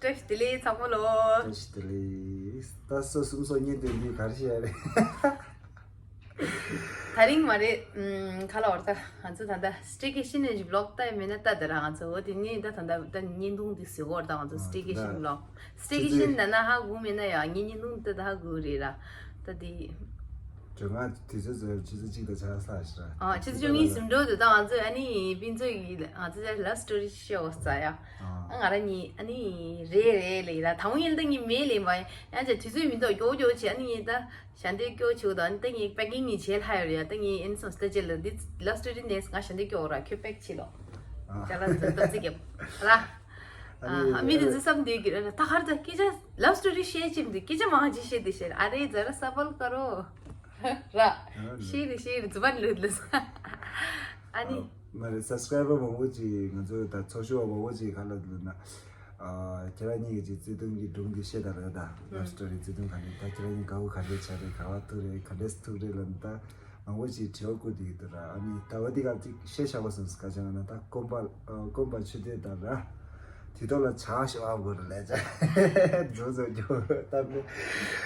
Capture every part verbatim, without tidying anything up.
བཀྲ་ཤིས་བདེ་ལེགས་ཚང་མ་ལོ། བཀྲ་ཤིས་བདེ་ལེགས། ད་སོ་གསུམ་སོ་གཉིས་དོན་དུས་ག་རེ་བཤད་རེད། ད་རིང་མ་རེད། ཨམ། ག་ལ་བར་ད་ང་ཚོ་ད་ལྟ་སི་ཊེ་ཀེ་ཤན་ནས་བི་ལོག་ལྟ་ཡ་མེད་ན་ལྟ་དེ་ར། ང་ཚོ་འོ་དེ་ནས་ད་ད་ལྟ་ད་བརྙན་ཐུང་དེ་བཟོས་གོ་ར། ད་ང་ཚོ་སི་ཊེ་ཀེ་ཤན་བི་ལོག་སི་ཊེ་ཀེ་ཤན་ད་ན་ཧ་གོ་མེད་ན་ཡ་ངའི་བརྙན་ཐུང་ལྟ་ད་ཧ་གོ་རེད་ར། ད་དེ། ཁྱོད་ང་དུས་ཚོད་ཚོད་ཆུ་ཚོད་གཅིག་དང་ཆ་ས་ཞིག་ར། ཨ། ཆུ་ཚོད་བཅུ་གཉིས་ཟིན་འགྲོ་འདུག་ད་ང་ཚོས་ཨ་ནི་ཕན་ཚུན་གྱི་ང་ཚོ་ལབ་སི་ཊོ་རི་ཤོ་ས་ཡ། ཨ། ང་རང་གཉིས་ཨ་ནི་རེད་རེད་ལེ་ད་དང་ཡིན་ད་ངས་མེད་ལེ་མ་ཡང་ཅག་དུས་ཚོད་མི་འདུག་མགྱོགས་མགྱོགས་བྱས་ཨ་ནི་ངས་ད་ཞལ་འདེབས་སྐྱོ་ཆེ་བོ་ད་ཨ་ནི་ད་ངས་པེ་ཀིང་ངས་བྱས་ལྷ་ཡོད་རེད་ཡ། ད་ངས་ཨེན་སོང་སི་ད་ཅེ་ལ་འདི་ལབ་སི་ཊོ་རི་ནས་ང་ཞལ་འདེབས་སྐྱོ་ར། ཁྱོད་པེག་བྱེད་ལོ། ཅ་ལག་འཛིན་ཏོག་ཙི་རྒྱབ་ར། ཨ་མི་དེ་ཚོ་བསམ་བསྡད་ཀྱི་རེད་ད་ག་རེ་ད་སྐད་ཆ་ལབ་སི་ཊོ་རི་བཤད་ཅིག་འདུག་སྐད་ཆ་མང་ཅིག་བཤད་དེ་བཤད། ཨ་རེ་ཛ་ར་ས་བལ་ཀ་རོ། ར། ཤེས་རེད་ཤེས་རེད་ཛུ་བན་ལུད་ལུད། ཨ་ནི། མ་རེད། སབ་སི་ཀ་རའི་བར་མང་པོ་ཅིག་ང་ཚོ་ད་ཚོགས་ཞུགས་པ་མང་པོ་ཅིག་ག་ལ་ལུད་ན། ཁྱེད་རང་གཉིས་ཀྱི་ཅིག་བརྩེ་དུང་གི་སྒྲུང་འདི་བཤད་ད་རེད་ད། ལབ་སི་ཊོ་རི་བརྩེ་དུང་ག་འདྲ་ད་ཁྱེད་རང་གཉིས་དགའ་བོ་ག་འདྲ་ཆགས་རེད། ག་བ་ཐུག་རེད། ག་འདྲས་ཐུག་རེད་ལབ་ན་ད། མང་པོ་ཞིག་དྲི་བ་བཀོད་དེ་ཡོད་དུ་ར། ཨ་ནི་ད་བ་འདི་ག་ཅིག་བཤད་བཞག་པ་སོང་ས་ག་ཅང་ན་ད་དཀོན་པ་དཀོན་པ་ཆུ་ཚོད་ད་ར། དུས་ཐོག་ལ་ཆག་ཤོག་ཨ་བོ་ར་ལས་ཅ་འཛོ་འཛོ་རྒྱུ་ད་མི།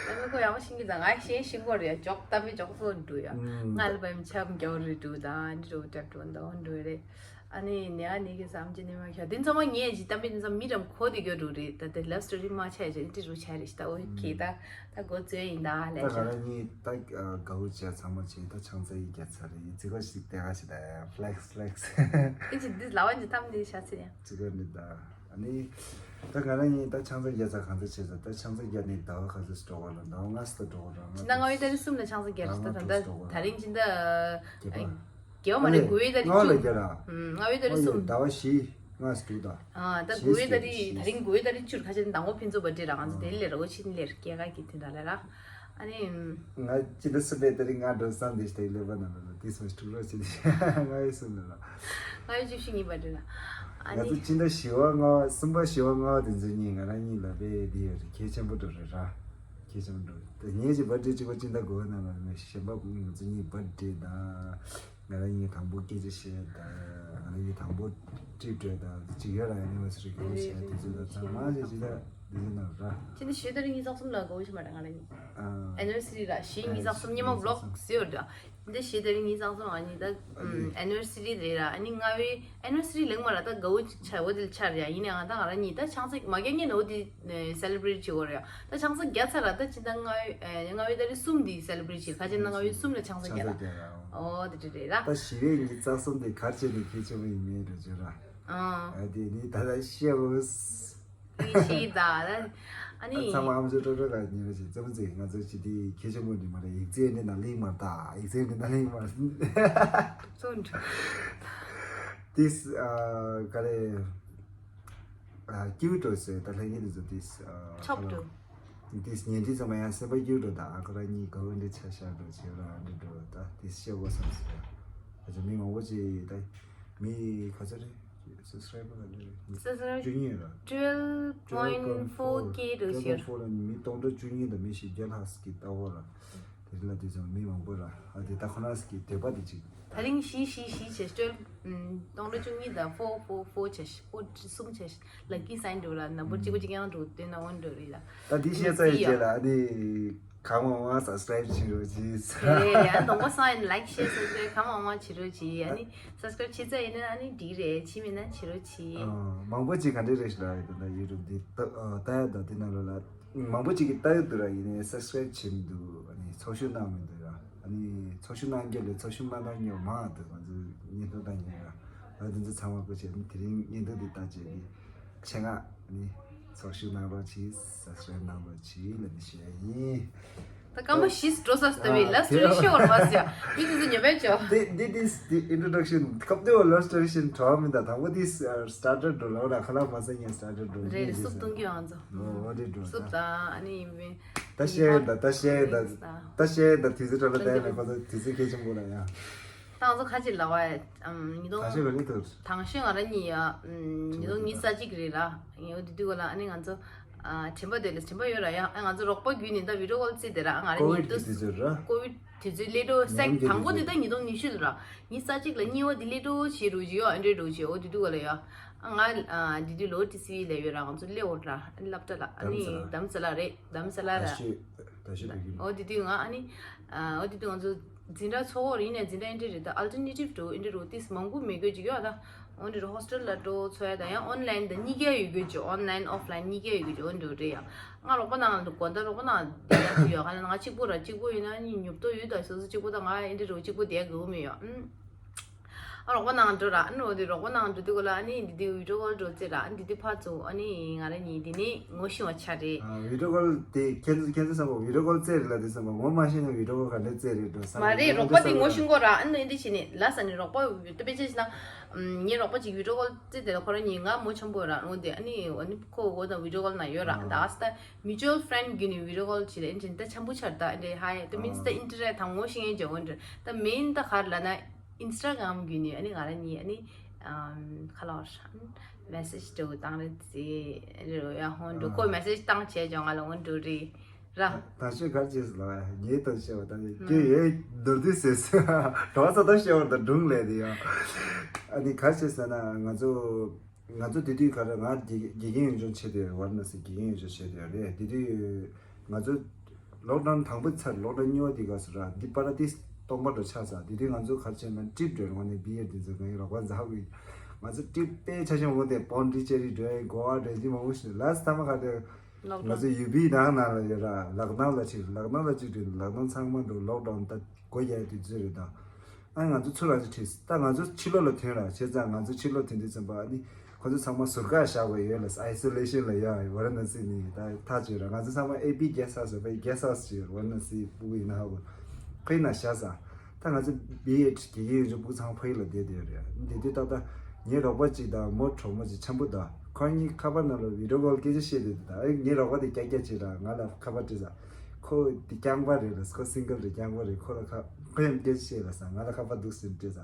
ད་མི་ཁོ་ཡག་པོ་ཤེས་ཀྱི་ད་ང་ཤེས་ཤེས་གོ་རེད་འཇོག་ད་མི་འཇོག་ཚོ་འགྲོ་ཡ། ང་ལ་བའི་ཆབ་འགྱོ་རེད་འགྲོ་ད་འགྲོ་ཏྲབ་འགྲོ་ད་འགྲོ་རེད། ཨ་ནི་ནེ་ཨ་ནི་གི་བསམ་གྱི་ནི་མ་ཤ་དེ་ཚང་མ་ངས་ཇི་ལྟ་མི་དེ་ཚང་མི་རམ་ཁོ་དེ་གྱོ་འགྲོ་རེད་ད་དེ་ལབ་སི་ཊོ་རི་མ་ཆ་ཡ་ཅི་འདི་རུ་ཆ་རེད་ཤི་ད་འོ་ཁེ་ད། ད་གོ་ཚོད་ཡིན་ད་ལས་ད་ང་ཤ། རང་གཉིས་ད་དགའ་བོ་བྱས་ཚང་མ་བྱས་ད་ཆང་ཚ་ཡི་རྒྱ་ཚ་རེད་ཡི་ཙི་ག་ཞིག་དེ་ག་ཞིག་ད་ཡ་ཕི་ལེག་སི་ཕི་ལེག་སི། ཨེ་ཅི་འདི་ལ་བ་འདི་ཐམ་འདི་ཤ་ཚི་ཡ། ཙི་ག་འདི་ད་ཨ་ནི་ད་ང་རང་གཉིས་ད་ཆང་ཚ་རྒྱ་ཚ་གང་ཚ་བྱས་ཚ་ད་ཆང་ཚ་རྒྱ་ནི་ཟླ་བ་ག་ཚོད་འགྲོ་བ་ལ་ཟླ་བ་ལྔ་ཙམ་འགྲོ་བ་ལ་ང་ད་ང་ཡོད་ད་རི་གསུམ་ལ་ཆང་ཚ་རྒྱ་རི་ད་ད་ད་ད་རིང་ཅི་ད་རྒྱ་བ། རྒྱལ་བ་མ་རེད། དགུ་བའི་ཏ་རིག་བཅུ། ལྔ་བའི་ཏ་རིག་གསུམ། ཟླ་བ་བཞི་ལྔ་དྲུག་དང་། ཨ་ད་དགུ་བའི་ཏ་རིག་ད་རིང་དགུ་བའི་ཏ་རིག་བཅུར་ཁ་ཆེན་དང་པོ་ཕན་ཚུན་བར་ཌེ་ར་ང་ཚོ་དེ་ལེར་འོ་ཕྱི་ལེར་སྐྱེས་ཀ་གི་དེ་འདྲ་ལ་ར། ཨ་ནི། ང་ཅི་འདྲ་སུ་པའི་ཏ་རིག་ལྔ་འགྲོ་བསམ་དེ་ཞིག་ལེ་པ་ན་ལ་དེ་སོང་དྲུག་རོ་ཕྱི་ལྔ་བའི་གསུམ་ལ་ལ། ལྔ་བའི་བཅུ་བཞི་ཉིན་པར་ཌེ་ར། ཨ་ང་ནི། ཚོ་ཅི་འདྲ་བཞི་བ་ལྔ་བ་གསུམ་པ་བཞི་བ་ལྔ་བ་དེ་ཚོ་གཉིས་ང་རང་གཉིས་ལ་པའི་དེ་ཡོད་རེད་གལ་ཆེན་པོ་འགྲོ་རེད་ར། གལ་ཆེན་པོ་འགྲོ་རེད་ད་ངས་ཅི་བར་ཌེ་གཅིག་པ་ཅི་འདྲ་དགོས་ན་ལ་ངས་གཞན་པ་ང་ཚོ་གཉིས་བར་ཌེ་དང་། ང་རང་གཉིས་དང་པོ་སྐད་ཆ་བཤད་དང་། ང་རང་གཉིས་དང་པོ་ཊིབ་སྤྲད་དང་། ཅིག་ཡོད་ར་ཨེ་ནི་ཝར་སི་རི་ག་རེ་བྱས་དེ་ཚོ་ལ་ཚང་མ་ཞིག་ཅི་ད་འདི་ཚོ་ནང་ར། ཅི་འདི་ཞེ་ད་རིང་ཉི་ཤུ་རྩ་གསུམ་ལ་དགའ་བོ་ཞིག་མ་རེད་ང་རང་གཉིས། ཨ་ཨེ་ནི་ཝར་སི་རི་ར་ཞེ་ཉི་ཤུ་རྩ་གསུམ་ཉི་མ་བི་ལོག་ཟེར་ཡོད་ར། འདི་ཞེ་ད་རིང་ཉི་ཤུ་རྩ་གསུམ་ཨ་ནི་ད་ཨེ་ནི་ཝར་སི་རི་རེད་ར། ཨ་ནི་ལྔ་བའི་ཨེ་ནི་ཝར་སི་རི་ལེགས་མ་ར་ད་དགའ་བོ་ཅིག་ཆགས་འོ་དེ་ལ་ཆགས་རེད་ཡ། ཡིན་ནའང་ད་ང་རང་གཉིས་ད་ཆང་ས་མ་རྒྱག་ཉིན་འོ་དེ་སེ་ལི་བྲེ་ཊི་བྱེད་དགོས་རེད་ཡ། ད་ཆང་ས་རྒྱག་ཚར་ར་ད་ཅི་ད་ལྔ་བའི་ཨེ་ལྔ་བའི་ཏ་རིག་གསུམ་དེ་སེ་ལི་བྲེ་ཊི་བྱེད་ཁ་ཅན་ན་ལྔ་བའི་གསུམ་ལ་ཆང་ས་རྒྱག་ར། ཆང་ས་རྒྱག་ར། ཨོ་དེ་འདྲ་རེད་ར། ད་ཞི་བའི་ཉི་ཤུ་རྩ་གསུམ་དེ་གར་བྱས་ནས་ཁྱེད་ཆེན་པོ་ཡིན་མིན་རེད་བརྗོད་ར། ཨ་དེ་ནི་ད་ལྟ་ཤེས་བོ། ཡིན་ཤེས་ད་ཨ་ནི། ཚང་མ་ཨམ་ཅོག་ཀྲོ་ཀྲོ་ག་ཉེ་ར་ཞིག་ཙམ་ཙེ་ང་ཚོ་ཞི་བདེ་གལ་ཆེན་པོ་འདི་མ་རེད། ཡིག་ཚད་འདི་ན་ལིང་མ་ད་ཡིག་ཚད་འདི་ན་ལིང་མ། ཙོན། This ཨ་ག་རེ། ཨ་ཀིའུ་ཏོ་ཟེར་ད་ལྷན་རྒྱས་འདི་ཚོ་this ཨ་ཆོབ་ཏུ། This ཉན་དུས་ཚང་མ་ཡང་སེམས་པ་སྐྱིད་འགྲོ་དང་ཨ་ཁོ་རང་གཉིས་དགའ་བོ་འདྲ་ཆ་ཤར་འགྲོ་བྱེད་ར་འདྲ་འགྲོ་ད་this བཤད་དགོས་བསམ་སོང་། ཨ་ཅག་མི་མང་པོ་ཅིག་ད་མི་ག་ཚོད་རེད། སབ་སི་ཀ་རའི་བར་ག་འདྲ་རེད། སབ་སི་ཀ་རའི་བར་བཅུ་གཉིས་ར། Twelve point four K འགྲོ་བྱེད། Twelve point four ལ་མི་སྟོང་ཕྲག་བཅུ་གཉིས་དང་མི་བཞི་བརྒྱ་ལྷག་ཅིག་ལྟ་བ་ར། དེ་རིང་ལ་དུས་ཚོད་མི་མང་པོ་ར། ཨ་དེ་ད་ཁོ་རང་ཟེར་གི་དད་པ་དེ་ཅིག་ད་རིང་བཞི་བཞི་བཞི་བྱས་སྤྲོད། སྟོང་ཕྲག་བཅུ་གཉིས་དང་four four four བྱས་four གསུམ་བྱས་ལ་ཀི་སའིན་འགྲོ་ལ་ནམ་བར་གཅིག་པ་གཅིག་རྐྱང་འགྲོ་སྟོན་ན་འོན་འགྲོ་རེད་ལ། ད་འདི་བཤད་ཚར་ཡི་རྗེས་ལ་ཨ་ནི་གང་མང་མང་སབ་སི་ཀ་རའིབ་བྱེད་རོགས་གྱིས། ཨེ་ཡང་གདོང་པ་སང་ཡིན་ལའིཀ་ཤེར་སབ་སི་ཀ་རའིབ་གང་མང་མང་བྱེད་རོགས་གྱིས། ཨ་ནི་སབ་སི་ཀ་རའིབ་བྱེད་ཚར་ཡིན་ན་ཨ་ནི་འགྲིག་རེད། བྱེད་མེད་ན་བྱེད་རོགས་གྱིས། མང་པོ་ཅིག་ག་འདྲས་རེད་ཤག་ལ་ཡོད་ད་ཡུ་ཊུབ་འདི་ལྟ་ཡ་ད་འདི་ནང་ལོགས་ལ། མང་པོ་ཅིག་གིས་ལྟ་ཡི་འདུག་ར། ཡིན་ནའི་སབ་སི་ཀ་རའིབ་བྱེད་མི་འདུག་ཨ་ནི་ཚོགས་ཞུགས་གནང་མི་འདུག་ར། ཨ་ནི་ཚོགས་ཞུགས་གནང་རྒྱུ་ལས་ཚོགས་ཞུགས་མ་གནང་མཁན་མང་འདུག་ང་ཚོས་བརྙན་ཐུང་ལྟ་མཁན་ར། ཨ་འདི་ཚོ་ཚང་མ་སྐུ་མཁྱེན། ཨ་ནི་དེ་རིང་བརྙན་ཐུང་འདི་ལྟ་བྱེད་ཀྱི་ཆེད་མངགས་ཨ་ནི་ཚོགས་ཞུགས་གནང་རོགས་གྱིས། སབ་སི་ཀ་རའིབ་གནང་རོགས་གྱིས་ལབ་ནས་ཞུ་ཡ་ཡིན། ད་སྐར་མ་བཞི་འགྲོ་ས་ལྟ་བུའི་ལབ་སི་ཀ་རའིབ་ཤོར་མ་ཟེར་ཡ། མི་དེ་ཚོ་ཉོ་མེད་ཅོ། འདི་འདི་འདི་འདི་ཨིན་ཊྲོ་ཌག་ཤན་སྐབས་དེ་བ་ལབ་སི་ཀ་རའིབ་ཤན་གྲོགས་མི་འདུག་དང་པོ་འདི་སི་ཊར་ཊར་འགྲོ་ལ་འོ་ན་ཁ་ལག་མ་ཟ་ཉན་སི་ཊར་ཊར་འགྲོ་རེད་རེད། སུབ་བཏུང་གི་ང་ཚོ། ཨོ་འོ་རེད་འགྲོ་སུབ་ད། དང་ཨ་ནི་ཡིན་པས། ད་ཤེས་ད་ད་ཤེས་ད་ད་ཤེས་ད་དུས་ཚོད་གྲོལ་ལ་བསྡད་ནས་ཁོ་ཚོ་དུས་ཚོད་གལ་ཆེན་པོ་ལ་ཡ། ད་ང་ཚོ་ཁ་ཅིག་ལ་བ་ཨམ་ཉིས་སྟོང་ཁ་ཤས་ག་ལེ་ཐུར། དང་ཤོས་ང་རང་གཉིས་ཡ་ཨམ་ཉིས་སྟོང་ཉི་ཤུ་རྩ་གཅིག་རེད་ར། ཡོད་དུས་དུས་ག་ལ་ཨ་ནི་ང་ཚོ། ཨ་དྲན་པ་དེ་ལ་དྲན་པ་ཡོད་ར་ཡ། ཨ་ང་ཚོ་རོགས་པ་བརྒྱུད་ནས་ད་བི་ཌི་ཡོ་ཀོལ་བརྩིས་དེ་ར། ཨ་ང་རང་ཉིད་དུས་སུ་ཀོ་བིད་དུས་ཚོད་སླེབས་འགྲོ་སེག་དང་པོ་དེ་ད་ཉིས་སྟོང་ཉི་ཤུ་ལ་ར། ཉི་ཤུ་རྩ་གཅིག་ལ་གཉིས་པ་དེ་སླེབས་འགྲོ་བྱེད་རུ་ཇི་ཡོ་ཨ་འདྲེ་རུ་ཇི་ཨོ་དུས་དུས་ག་ལ་ཡ། ང་ཨ་འདི་དུས་ལོ་ཏི་སི་ལས་ཡོད་ར། ང་ཚོ་སླེ་འོར་ར། ཨ་ནི་སློབ་གྲྭ་ལ། ཨ་ནི་དྷ་རམ་ས་ལ་རེད། དྷ་རམ་ས་ལ་ར། ད་ཤོད་ད་ཤོད་བོད་ཁྱིམ། ཨོ་དེ་དུས་ང་ཨ་ནི་ཨ་ཨོ་དེ་དུས་ང་ཚོ་འཛིན་གྲྭ་ཚོགས་འཁོར་ཡིན་ནའི་འཛིན་གྲྭ་འདི་འདྲ་རེད། ད་ཨལ་ཊར་ནེ་ཊིབ་འགྲོ་འདི་འདྲ་རུ་ཏིས་མང་པོ་མི་དགོས་ཅིག་ཡོད། ད་འོ་འདི་རུ་ཧོ་སི་ཊེལ་ལ་འགྲོ་ཚོ་ཡ། ད་ཡང་ཨོན་ལན་ད་གཉིས་ཀ་ཡོད་དགོས་ཅིག་ཨོན་ལན་ཨོཕ་ལན་གཉིས་ཀ་ཡོད་དགོས་ཅིག་འོ་འདི་རུ་རེད་ཡ། ང་རོགས་པ་ནང་ལ་འགྲོ་དགོས། ད་རོགས་པ་ནང་བསྡད་ཡ་ཡོད། ག་ལ་ང་གཅིག་པོ་ར། གཅིག་པོ་ཡིན་ན་ནི་ཉོབ་ཏོ་ཡོད། ད་སོ་སོ་གཅིག་པོ། ད་ང་འདི་འདྲ་རུ་གཅིག་པོ་བསྡད་དགོས་མི་ཡོད། ཨུམ། ཨ་རོགས་པ་ནང་འགྲོ་ར། ཨ་ནི་འོ་དེ་རོགས་པ་ནང་འགྲོ་དུས་གོ་ལ། ཨ་ནི་འདི་དུས་བི་ཌི་ཡོ་ཀོལ་འགྲོ་རྩེ་ར། ཨ་ནི་འདི་དུས་ཕར་ཚུར། ཨ་ནི་ང་རང་གཉིས་འདི་ནས་ངོ་ཤེས་པ་ཆགས་རེད། ཨ་བི་ཌི་ཡོ་ཀོལ་དེ་ཁྱེད་ཚོ་ཁྱེད་ཚོ་བསམ་པ་བི་ཌི་ཡོ་ཀོལ་རྩེ་རེད་ལབ་དུས་བསམ་པ། ངོ་མ་ཤེས་ན་བི་ཌི་ཡོ་ཀོལ་ག་འདྲ་རྩེ་རེད་འགྲོ་བསམ། མ་རེད། རོགས་པ་དེ་ངོ་ཤེས་གོ་ར། ཨ་ནི་འདི་བྱས་ནས་ལ་ས་ནི་རོགས་པ་དཔེ་ཆ་བྱས་ན། ངའི་རོགས་པ་ཅིག་བི་ཌི་ཡོ་ཀོལ་རྩེ་དེ་ལ་ཁོ་རང་གཉིས་ང་མོ་ཆེན་པོ་ར། འོ་དེ་ཨ་ནི་འོ་ནི་ཁོ་འོ་ད་བི་ཌི་ཡོ་ཀོལ་ན་ཡོད་ར། ད་ཨ་ས་ད་མུ་ཅུ་ཨལ་ཕ་རེན་ཌི་བརྒྱུད་ནས་བི་ཌི་ཡོ་ཀོལ་བྱས་ལ། ཨ་ནི་ད་ཆེན་པོ་ཆགས། ད་ཨ་འདྲ་ཧའི་ད་མིན་སི་ད་ཨིན་ཊར་ནེཊ་དང་ངོ་ཤེས་ཡན་ཅིག་འོ་འདྲ། ད་མེན་ད་ག་རེ་ལབ་ན། ཨིན་སི་ཊ་གྷ་རམ་བརྒྱུད་ནས་ཨ་ནི་ང་རང་གཉིས་ཨ་ནི་ཨམ་ཁ་ལོར་མེ་སེ་ཇི་འདྲ་བོ་བཏང་རེད་དེ། ཨ་ནི་ཡ་ཧོན་འགྲོ། ཁོ་མེ་སེ་ཇི་བཏང་བྱས་ཀྱང་ང་ལ་འོ་འགྲོ་རེད་ར། ད་ཤོད་གར་བྱས་སོང་ལ། ངའི་ཏང་བཤད་པ་ད་ནི་ཁྱོད་ཡའི་མདོར་བསྡུས་ཟེར་ཟེར། གྲོགས་ཚོ་ད་བཤད་པ་ད་སྒྲུང་ལས་དེ་ཡང་། ཨ་ནི་ག་རེ་བྱས་ཟེར་ན། ང་ཚོ་ང་ཚོ་དེ་དུས་ག་རེ། ང་དགེ་དགེ་རྒན་ཡོན་སྦྱོང་བྱས་དེ་ཝཱ་ར་ཎ་སི་དགེ་རྒན་ཡོན་སྦྱོང་བྱས་དེ་རེད། དེ་དུས་ང་ཚོ་ལོག་ཌའུན་དང་པོ་ཚར། ལོག་ཌའུན་གཉིས་པ་དེ་ག་སོ་ར། འདི་པ་ར་ཏིས་སྟོང་པ་འགྲོ་ཆགས་ས། དེ་དུས་ང་ཚོ་ག་རེ་བྱས་ན་ཊི་རིབ་འགྲོ། ང་ནི་བི་ཨེ་དེ་ཚོ་ངའི་རོགས་པ་མཛའ་བོ་གི། ང་ཚོ་ཊི་རིབ་དཔེ་ཆ་ཆེན་པོ་དེ་པོན་ཌི་ཅེ་རི་འགྲོ་ཡ། གོ་བ་འགྲོ་ཡ། འདི་མང་པོ་ཞིག་ལ་སི་ཐ་མ་ག་དེ། ང་ཚོ་ཡུ་པི་ནང་ནང་ལ་ཡོད་ར། ལག་ནང་ལ་ཅིག་ལག་ནང་ལ་ཅིག་འགྲོ། ལག་ནང་ཚང་མ་འགྲོ། ལོག་ཌའུན་ད་གོ་རྒྱག་དུས་ཚོད་རེད་ད། ཨ་ང་ཚོ་ཚུར་རང་ཚོ་ཁྲིད། ད་ང་ཚོ་ཕྱི་ལོགས་ལ་ཐོན་ར། བྱས་ཙང་ང་ཚོ་ཕྱི་ལོགས་ཐོན་དུས་ཙམ་པ་ཨ་ནི་ཁོ་ཚོ་ཚང་མ་ཟུར་བཀག་བཞག་དགོས་ཡོད་ལ། ཨའི་སོ་ལེ་ཤན་ལ་ཡ། ཝཱ་ར་ཎ་སི་ནི་ད་ཐག་ཆོད་ར། ང་ཚོ་ཚང་མ་ཨེ་པི་གེ་སི་ཧའུ་སི་ཕ་གི་གེ་སི་ཧའུ་སི་ཅིག་ཡོད། ཝཱ་ར་ཎ་སི་ཕྲུ་གུ་ཡིན་ན་ཧ་གོ། ཕ་གི་ན་བཞག་ས། ད་ང་ཚོ་བི་ཨེ་དགེ་རྒན་ཡོན་སྦྱོང་ཕྲུ་གུ་ཚང་མ་ཕ་གི་ལ་བསྡད་བསྡད་རེད། འདི་དུས་ཏག་ཏག་ངའི་རོགས་པ་གཅིག་དང་མོ་གྲོགས་མོ་གཅིག་འཆམ་པོ་དང་། ཁོ་གཉིས་ཁ་པར་ནང་ལ་བི་ཌི་ཡོ་ཀོལ་སྐད་ཆ་བཤད་བསྡད་འདུག་ད་ངའི་རོགས་པ་དེ་ཀྱག་ཀྱག་བྱེད་ར། ང་ལ་ཁ་པར་སྤྲད་ས། ཁོ་དེ་རྐྱང་པ་རེད་ལ། ཁོ་སིང་གལ་རེད། རྐྱང་པ་རེད། ཁོ་ལ་ཁ་ཁོ་ཡང་སྐད་ཆ་བཤད་ལ་ས། ང་ལ་ཁ་པར་འདུག་ཟེར་སྤྲད་ས།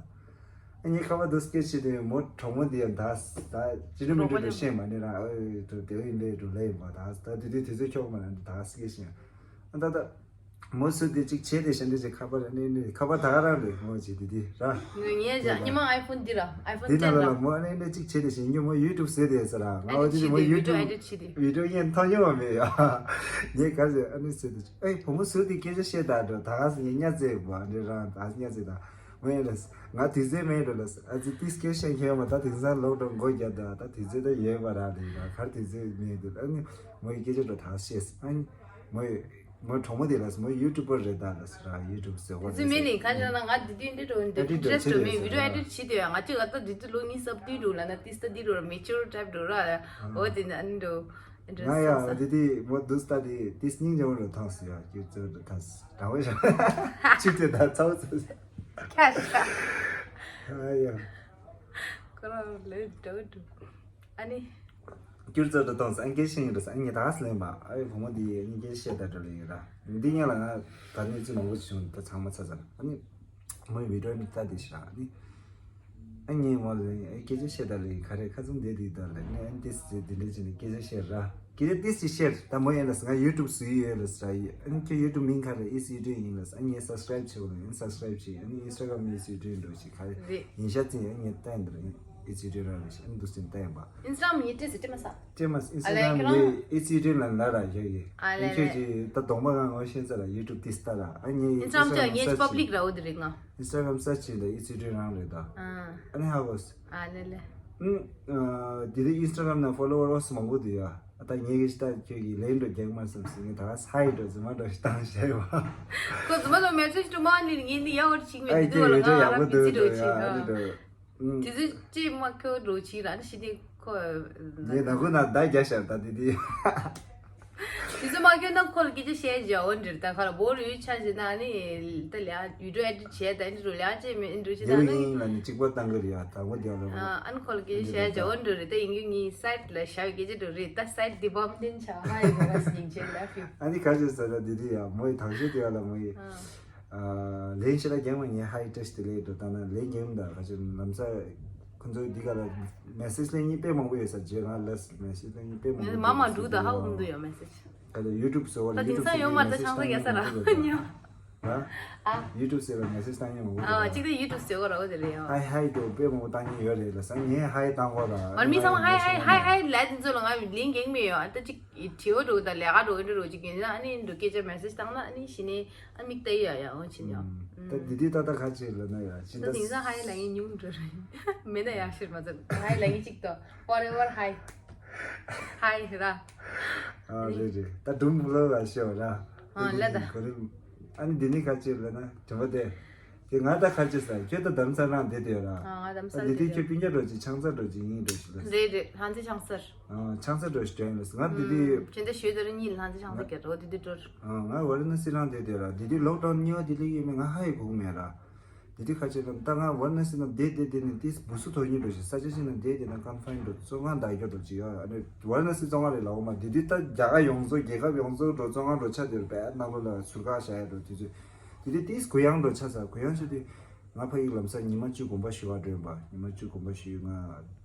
ཨ་ངའི་ཁ་པར་འདུག་སྐད་ཆ་བཤད་དུས་མོ་གྲོགས་མོ་དེ་ཡང་ད་ད་ཅི་འདྲ་མི་འདྲ་རེད་བཤད་མ་ནི་ར། ཨོ་དེ་ཡིན་པས་འགྲོ་ལེ་ཡིན་པ། ད་ད་དེ་དུས་དུས་ཚོད་འཁྱོག་མ་ན་ད་སྐད་ཆ་ཡང་ཨ་ད་ད། མོ་སུ་དེ་གཅིག་བྱས་ཏེ་ཞེ་འདྲ་ཅིག་ཁ་པར་ཨ་ནི་ནི་ཁ་པར་ད་ག་རང་རེད། ངོ་ཅིག་དེ་དེ་ར། ངས་ཀྱང་ཉི་མ་ཨའི་ཕོན་འདི་ར། ཨའི་ཕོན་དེ་ནང་ལ་ལ་མོ་ཨ་ནི་ནི་གཅིག་བྱས་ཏེ་ཞེ་འགྱུ་མོ་ཡུ་ཊུབ་བཟོས་ཏེ་ཟེར་ར། ང་འོ་དེ་དེ་མོ་ཡུ་ཊུབ་བི་ཌི་ཡོ་ཨེ་ཌིཊ་བྱས་ཏེ། བི་ཌི་ཡོ་ཡིན་མཐོང་མྱོང་བ་མེད་ཡ། ངས་ག་ཟེར་ཨ་ནི་ཟེར་དུས་ཨེ་བུ་མོ་སུ་དེ་སྐད་ཆ་བཤད་ད་འགྲོ། ད་ག་ཟེར་ངས་ཉ་ཙེ་བ་འདི་རང་ད་ཉ་ཙེ་ད་མོ་ཡིན་ལ་ང་དུས་ཚོད་མེད་འགྲོ་ལ་ཨ་ཙི་ཏིས་སྐད་བཤད་མཁན་མ། ད་དེང་སང་ལོག་ཌའུན་སྒོ་རྒྱབ་ད་ད་དུས་ཚོད་ད་ཡོད་པ་ར། ལས་ད་གར་དུས་ཚོད་མེད་འདུག་ཨ་ནི་མོ་ཡི་སྐད་ཆ་འགྲོ་ད་བཤད་ཨ་ནི་མོ་ཡི། མོ་གྲོགས་མོ་དེ་ལ་སོ་མོ་ཡུ་ཊུབ་པར་རེད་ད་ལ་སོ་ར། ཡུ་ཊུབ་ཟེར་བ་དེ་ཚོ་མེད་ནི་ག་ཅི་ན་ང་དེ་དུས་འདི་འགྲོ་འདི་ཨེ་ཌིཊ་ཊི་རེ་སི་ཊི་འགྲོ་མེད། བི་ཌི་ཡོ་ཨེ་ཌིཊ་བྱེད་དུས་ཡ་ང་ཅི་ག་ད་དེ་དུས་ལོ་གཉིས་སུ་བདུན་འགྲོ་ལ་ན་ཏིས་ད་འདི་འགྲོ་མེ་ཅུར་ཊའིབ་འགྲོ་ར། འོ་དེ་ན་འདི་འགྲོ་ང་ཡ་འདི་དེ་མོ་དུས་ད་དེ་ཏིས་སྙིང་རྗེ་བོ་འགྲོ་ཐང་སུ་ཡ་ཁྱོད་ཚོ་འགྲོ་ཐང་སུ་དྲང་བོ་ཤ་ཆུ་ཚོད་ད་ཚ་བོ་ཚོ་ཁ་ཤ་ཨ་ཡ་ཁོ་རང་ལོས་འགྲོ་འགྲོ། ཨ་ནི། སྐྱུར་རྩོད་དུ་གཏོང་ས་ཨ་ནི་སྐད་ཤེས་ཡིན་འགྲོ་ས། ཨ་ནི་ད་ག་སེ་ལེན་པ། ཨ་ཡི་བུ་མོ་འདི་ཨ་ནི་སྐད་ཆ་བཤད་ད་འགྲོ་ལེ་ཡིན་ར། འདི་ཉག་ལ་ང་ད་གནས་ཚུལ་མང་པོ་བྱུང་ད་ཚང་མ་ཚ་ཚ་ར། ཨ་ནི་མོ་ཡི་བི་ཌི་ཡོ་འདི་ལྟ་དེ་ཤི་ར། ཨ་ནི་ཨ་ངས་མོ་ལ་ཨ་སྐད་ཆ་བཤད་ད་ལེ་ག་རེ་ཁ་ཚུམ་བསྡད་དེ་ད་ལེ་ཨ་ནི་ཨ་ནི་ཏེ་སི་དེ་འདྲ་བྱས་ནས་སྐད་ཆ་བཤད་ར། སྐད་ཆ་ཏེ་སི་བཤད་ད་མོ་ཡིན་ལ་ང་ཡུ་ཊུབ་བཟོ་ཡི་ཡོད་ལ་ས་ར། ཨ་ནི་ཁྱོད་ཡུ་ཊུབ་མིང་ག་རེ། ཨི་སི་ཡུ་ཊུབ་ཡིན་ལ་ས། ཨ་ནི་ངས་སབ་སི་ཀ་རེབ་བྱེད་འོ་ལ་ཡིན། སབ་སི་ཀ་རེབ་བྱེད། ཨ་ནི་ཨིན་སི་ཊ་གྷ་རམ་ཨི་སི་ཡུ་ཊུབ་འགྲོ་བྱེད་ག་རེ་རེད། ཡིན་ཤ་ཙི་ཨ་ནི་ངས་ལྟ་ཡིན་ད་ར། ཨི་སི་ཊི་རང་རེད་ཤག་ཨ་ནི་འདུག་སེ་ལྟ་ཡིན་པ། ཨིན་སི་ཊ་གྷ་རམ་ཡིན་ཏྲེ་སི་ཊེ་མ་ས། ཏྲེ་མ་ཨིན་སི་ཊ་གྷ་རམ་ཡིན་ཨི་སི་ཊི་ལ་ན་ར་ཡོད་ཡོད། ཨ་ལེ་ཨ་ཁྱོད་ལེ། ཀྱི་ད་གདོང་པ་ང་ངོ་ཤེས་ཚར་ར། ཡུ་ཊུབ་ཏིས་ལྟ་ར། ཨ་ངས་ཨིན་སི་ཊ་གྷ་རམ་ཅག་ངས་པབ་ལིག་ར་འོ་དེ་རེད་ང་། ཨིན་སི་ཊ་གྷ་རམ་སར་ཆི་ཡིན་ད་ཨི་སི་ཊི་རང་རེད་ད། ཨ་ནི་ཧ་གོ་སི། ཨ་ལེ་ལེ། ཨུམ། དེ་དུས་ཨིན་སི་ཊ་གྷ་རམ་ནང་ཕོ་ལོ་ཝར་སི་མང་པོ་འདུག་ཡ། ད་ངས་ཀྱི་ཤི་ད་ཁྱོད་ཀྱི་ལན་འགྲོ་རྒྱག་མ་བསམ་སི་ངས་ད་ག་ས་ཧའི་འགྲོ་རྫུན་མ་འགྲོ་ཞིག་བཏང་བྱས་པ། ཁོ་རྫུན་མ་འགྲོ་མེ་སེ་ཇི་འགྲོ་མ་ལེ་ངས་འདི་ཡ་འོར་ཅིག་མེད་འདི་དུས་ལ་ང་ཨ་ར་མི་ཚི་འགྲོ་ཅིག་ཨ་ནི་འགྲོ། དེ་ཚོ་ཅི་མ་ཁྱོད་འགྲོ་ཅིག་ར་ནི་ཤི་དེ་ཁོ། ངས་ནང་ཁུལ་ན་བརྡ་རྒྱག་ཤར་ད་དེ་དེ། དེ་ཚོ་མ་ཁྱོད་ན་ཁོ་ལ་སྐད་ཆ་བཤད་རྒྱ་འོ་འདྲི་ད་ཁ་ལ་བོར་ཡོད་ཆ་ཞེ་ན་ནི་ད་ལ་ཡུ་ཊུབ་ཨེ་ཌིཊ་བྱས་ད་འདི་རུ་ལ་ཅི་མི་འགྲོ་ཅི་ད་ནི། ཡིན་ལ་ནི་གཅིག་པ་བཏང་གི་རེད་ཡ། ད་ངོ་རྒྱག་ལ་ཨ་ཨ་ནི་ཁོ་ལ་སྐད་ཆ་བཤད་རྒྱ་འོ་འདྲི་རེད། ད་ཡིན་གྱི་ངའི་སའིཊ་ལ་བཞག་སྐད་ཆ་འགྲོ་རེད། ད་སའིཊ་འདི་བམ་ལྡན་ཆ་ཧ་ཡི་གོ་ར་སྙིང་རྗེ་ལ་ཕི། ཨ་ནི་ག་ཅེ་ས་ད་དེ་དེ་ཡ་མོ་ཡི་དང་ཤོས་དེ་ཡ་ལ་མོ་ཡི། ལན་ཞེ་དྲག་རྒྱག་མ་ཉན། ཧའི་བཀྲ་ཤིས་བདེ་ལེགས་འགྲོ་ད་ན་ལན་རྒྱག་མི་འདུག་ག་ཅི་ལམ་སང་ཁོ་ཚོ་འདི་ག་ལ་མེ་སེ་ཇི་ལན་གཉིས་དཔེ་མང་པོ་ཡོད་ས་རྗེས་ང་ལ་མེ་སེ་ཇི་ལན་གཉིས་དཔེ་མང་པོ་མ་མ་འདུག་ད་ཧ་གོ་མི་འདུག་ཡ་མེ་སེ་ཇི། ག་ལ་ཡུ་ཊུབ་ཟེར་བ་ལ་ད་དེང་སང་ཡོད་མ་རེད་ད་ཆང་ས་རྒྱག་ས་ར་ཉོ། ཡ། ཨ། ཡུ་ཊུབ་ཟེར་བ་མེ་སེཇ་བཏང་མཁན་མང་པོ་ཨ། འདུག་གཅིག་དེ་ཡུ་ཊུབ་ཟེར་བ་ར་འོ་དེ་རེད་ཡ། ཧའི་ཧའི་འགྲོ་དཔེ་མང་པོ་བཏང་མཁན་ཡོད་རེད་ལ་ས་ངས་ཧའི་བཏང་གོ་ལ། མར་མི་ཚང་མ་ཧའི་ཧའི་ཧའི་ཧའི་ལབ་དེ་ཚོ་ལ་ང་ལན་འགེངས་མེད་ཡ། ཨ་ད་ཅིག་དྲི་བ་འགྲོ་ད་ལས་ཀ་འགྲོ་འདྲ་འགྲོ་ཅིག་ཡིན་ན་ཨ་ནི་འགྲོ་སྐད་ཆ་མེ་སེཇ་བཏང་ན་ཨ་ནི་གཞི་ནས་ཨ་མིག་ལྟ་ཡི་ཡ་ཡ་འོ་ཕྱིན་ཡ། ད་དེ་དུས་ཏག་ཏག་ཁ་ཅིག་ལ་ན་ཡ་ཕྱིན་ད་ད་དེང་སང་ཧའི་ལབ་མཁན་ཉུང་འགྲོ་རེད། མེད་ན་ཡག་ཤོས་མ་ཚད་ཧའི་ལབ་མཁན་གཅིག་ཏོ། Whatever, hi. Hi ར། ཨ་རེད་རེད། ད་སྒྲུང་བུ་ལོ་ལ་ཤེས་བ་ར། ཨ་ལ་ད། གོ་རིམ། ཨ་ནི་འདི་ནི་ཁ་ཅིག་ལ་ན་དྲི་བ་དེ། དེ་ང་ད་ཁ་ཅིག་ཟ་ཁྱོད་ད་དམ་ས་རང་བསྡད་དེ་ཡོད་ར། ཨ་ང་དམ་ས་ཨ་འདི་དེ་བསྡད་ཁྱོད་དེ་སྤུན་ཀྱག་འགྲོ་ཅིག་ཆང་ས་འགྲོ་ཅིག་ཡིན་འགྲོ་ཞིག་ལ། རེད་རེད། ལྷ་མཛེས་ཆང་སར། ཨ་ཆང་ས་འགྲོ་ཞིག་དྲན་ལ་ང་འདི་དེ། ཅན་ད་ཞོལ་དེ་ར་གཉིད་ལྷ་མཛེས་ཆང་ས་ག་འགྲོ་དེ་དེ་འགྲོ། ཨ་ང་ཝ་ར་ན་སི་རང་བསྡད་དེ་ཡོད་ར་འདི་དེ་ལོག་ཌའུན་གཉིས་པ་དེ་ལ་ཡོད་མེད་ང་ཧ་ཡི་གོ་གི་མེད་ར། དེ་དུས་ཁ་ཆེ་ན་ད་ང་ཝར་ན་སི་ན་བསྡད་བསྡད་བསྡད་ནས་ཏིས་བུ་སུ་ཐོག་ཉིད་འགྲོ་ཞིག་ས་ཆ་ཞིག་ན་བསྡད་བསྡད་ན་ཀོན་ཕའིན་འགྲོ་བཙོན་ཁང་བདག་སྐྱོ་འགྲོ་ཅིག་ཡོད་ཨ་ནི་ཝར་ན་སི་བཙོན་ཁང་རེད་ལའོ་མ་དེ་དུས་ད་རྒྱ་གར་ཡོངས་རྫོགས་རྒྱལ་ཁབ་ཡོངས་རྫོགས་འགྲོ་བཙོན་ཁང་འགྲོ་ཆ་དེར་བས་གནམ་ལོ་ལ་ཟུར་ཁ་བཞག་ཡ་འགྲོ་དུས་ཚོད་དེ་དུས་ཏིས་གུ་ཡངས་འགྲོ་ཆ་ས་གུ་ཡངས་ཆ་དུས་ང་ཕ་ཡིག་ལམ་སང་ཉི་མ་བཅུ་དགོངས་པ་ཞུ་བ་འགྲོ་ཡིན་པ་ཉི་མ་བཅུ་དགོངས་པ་ཞུས་ང་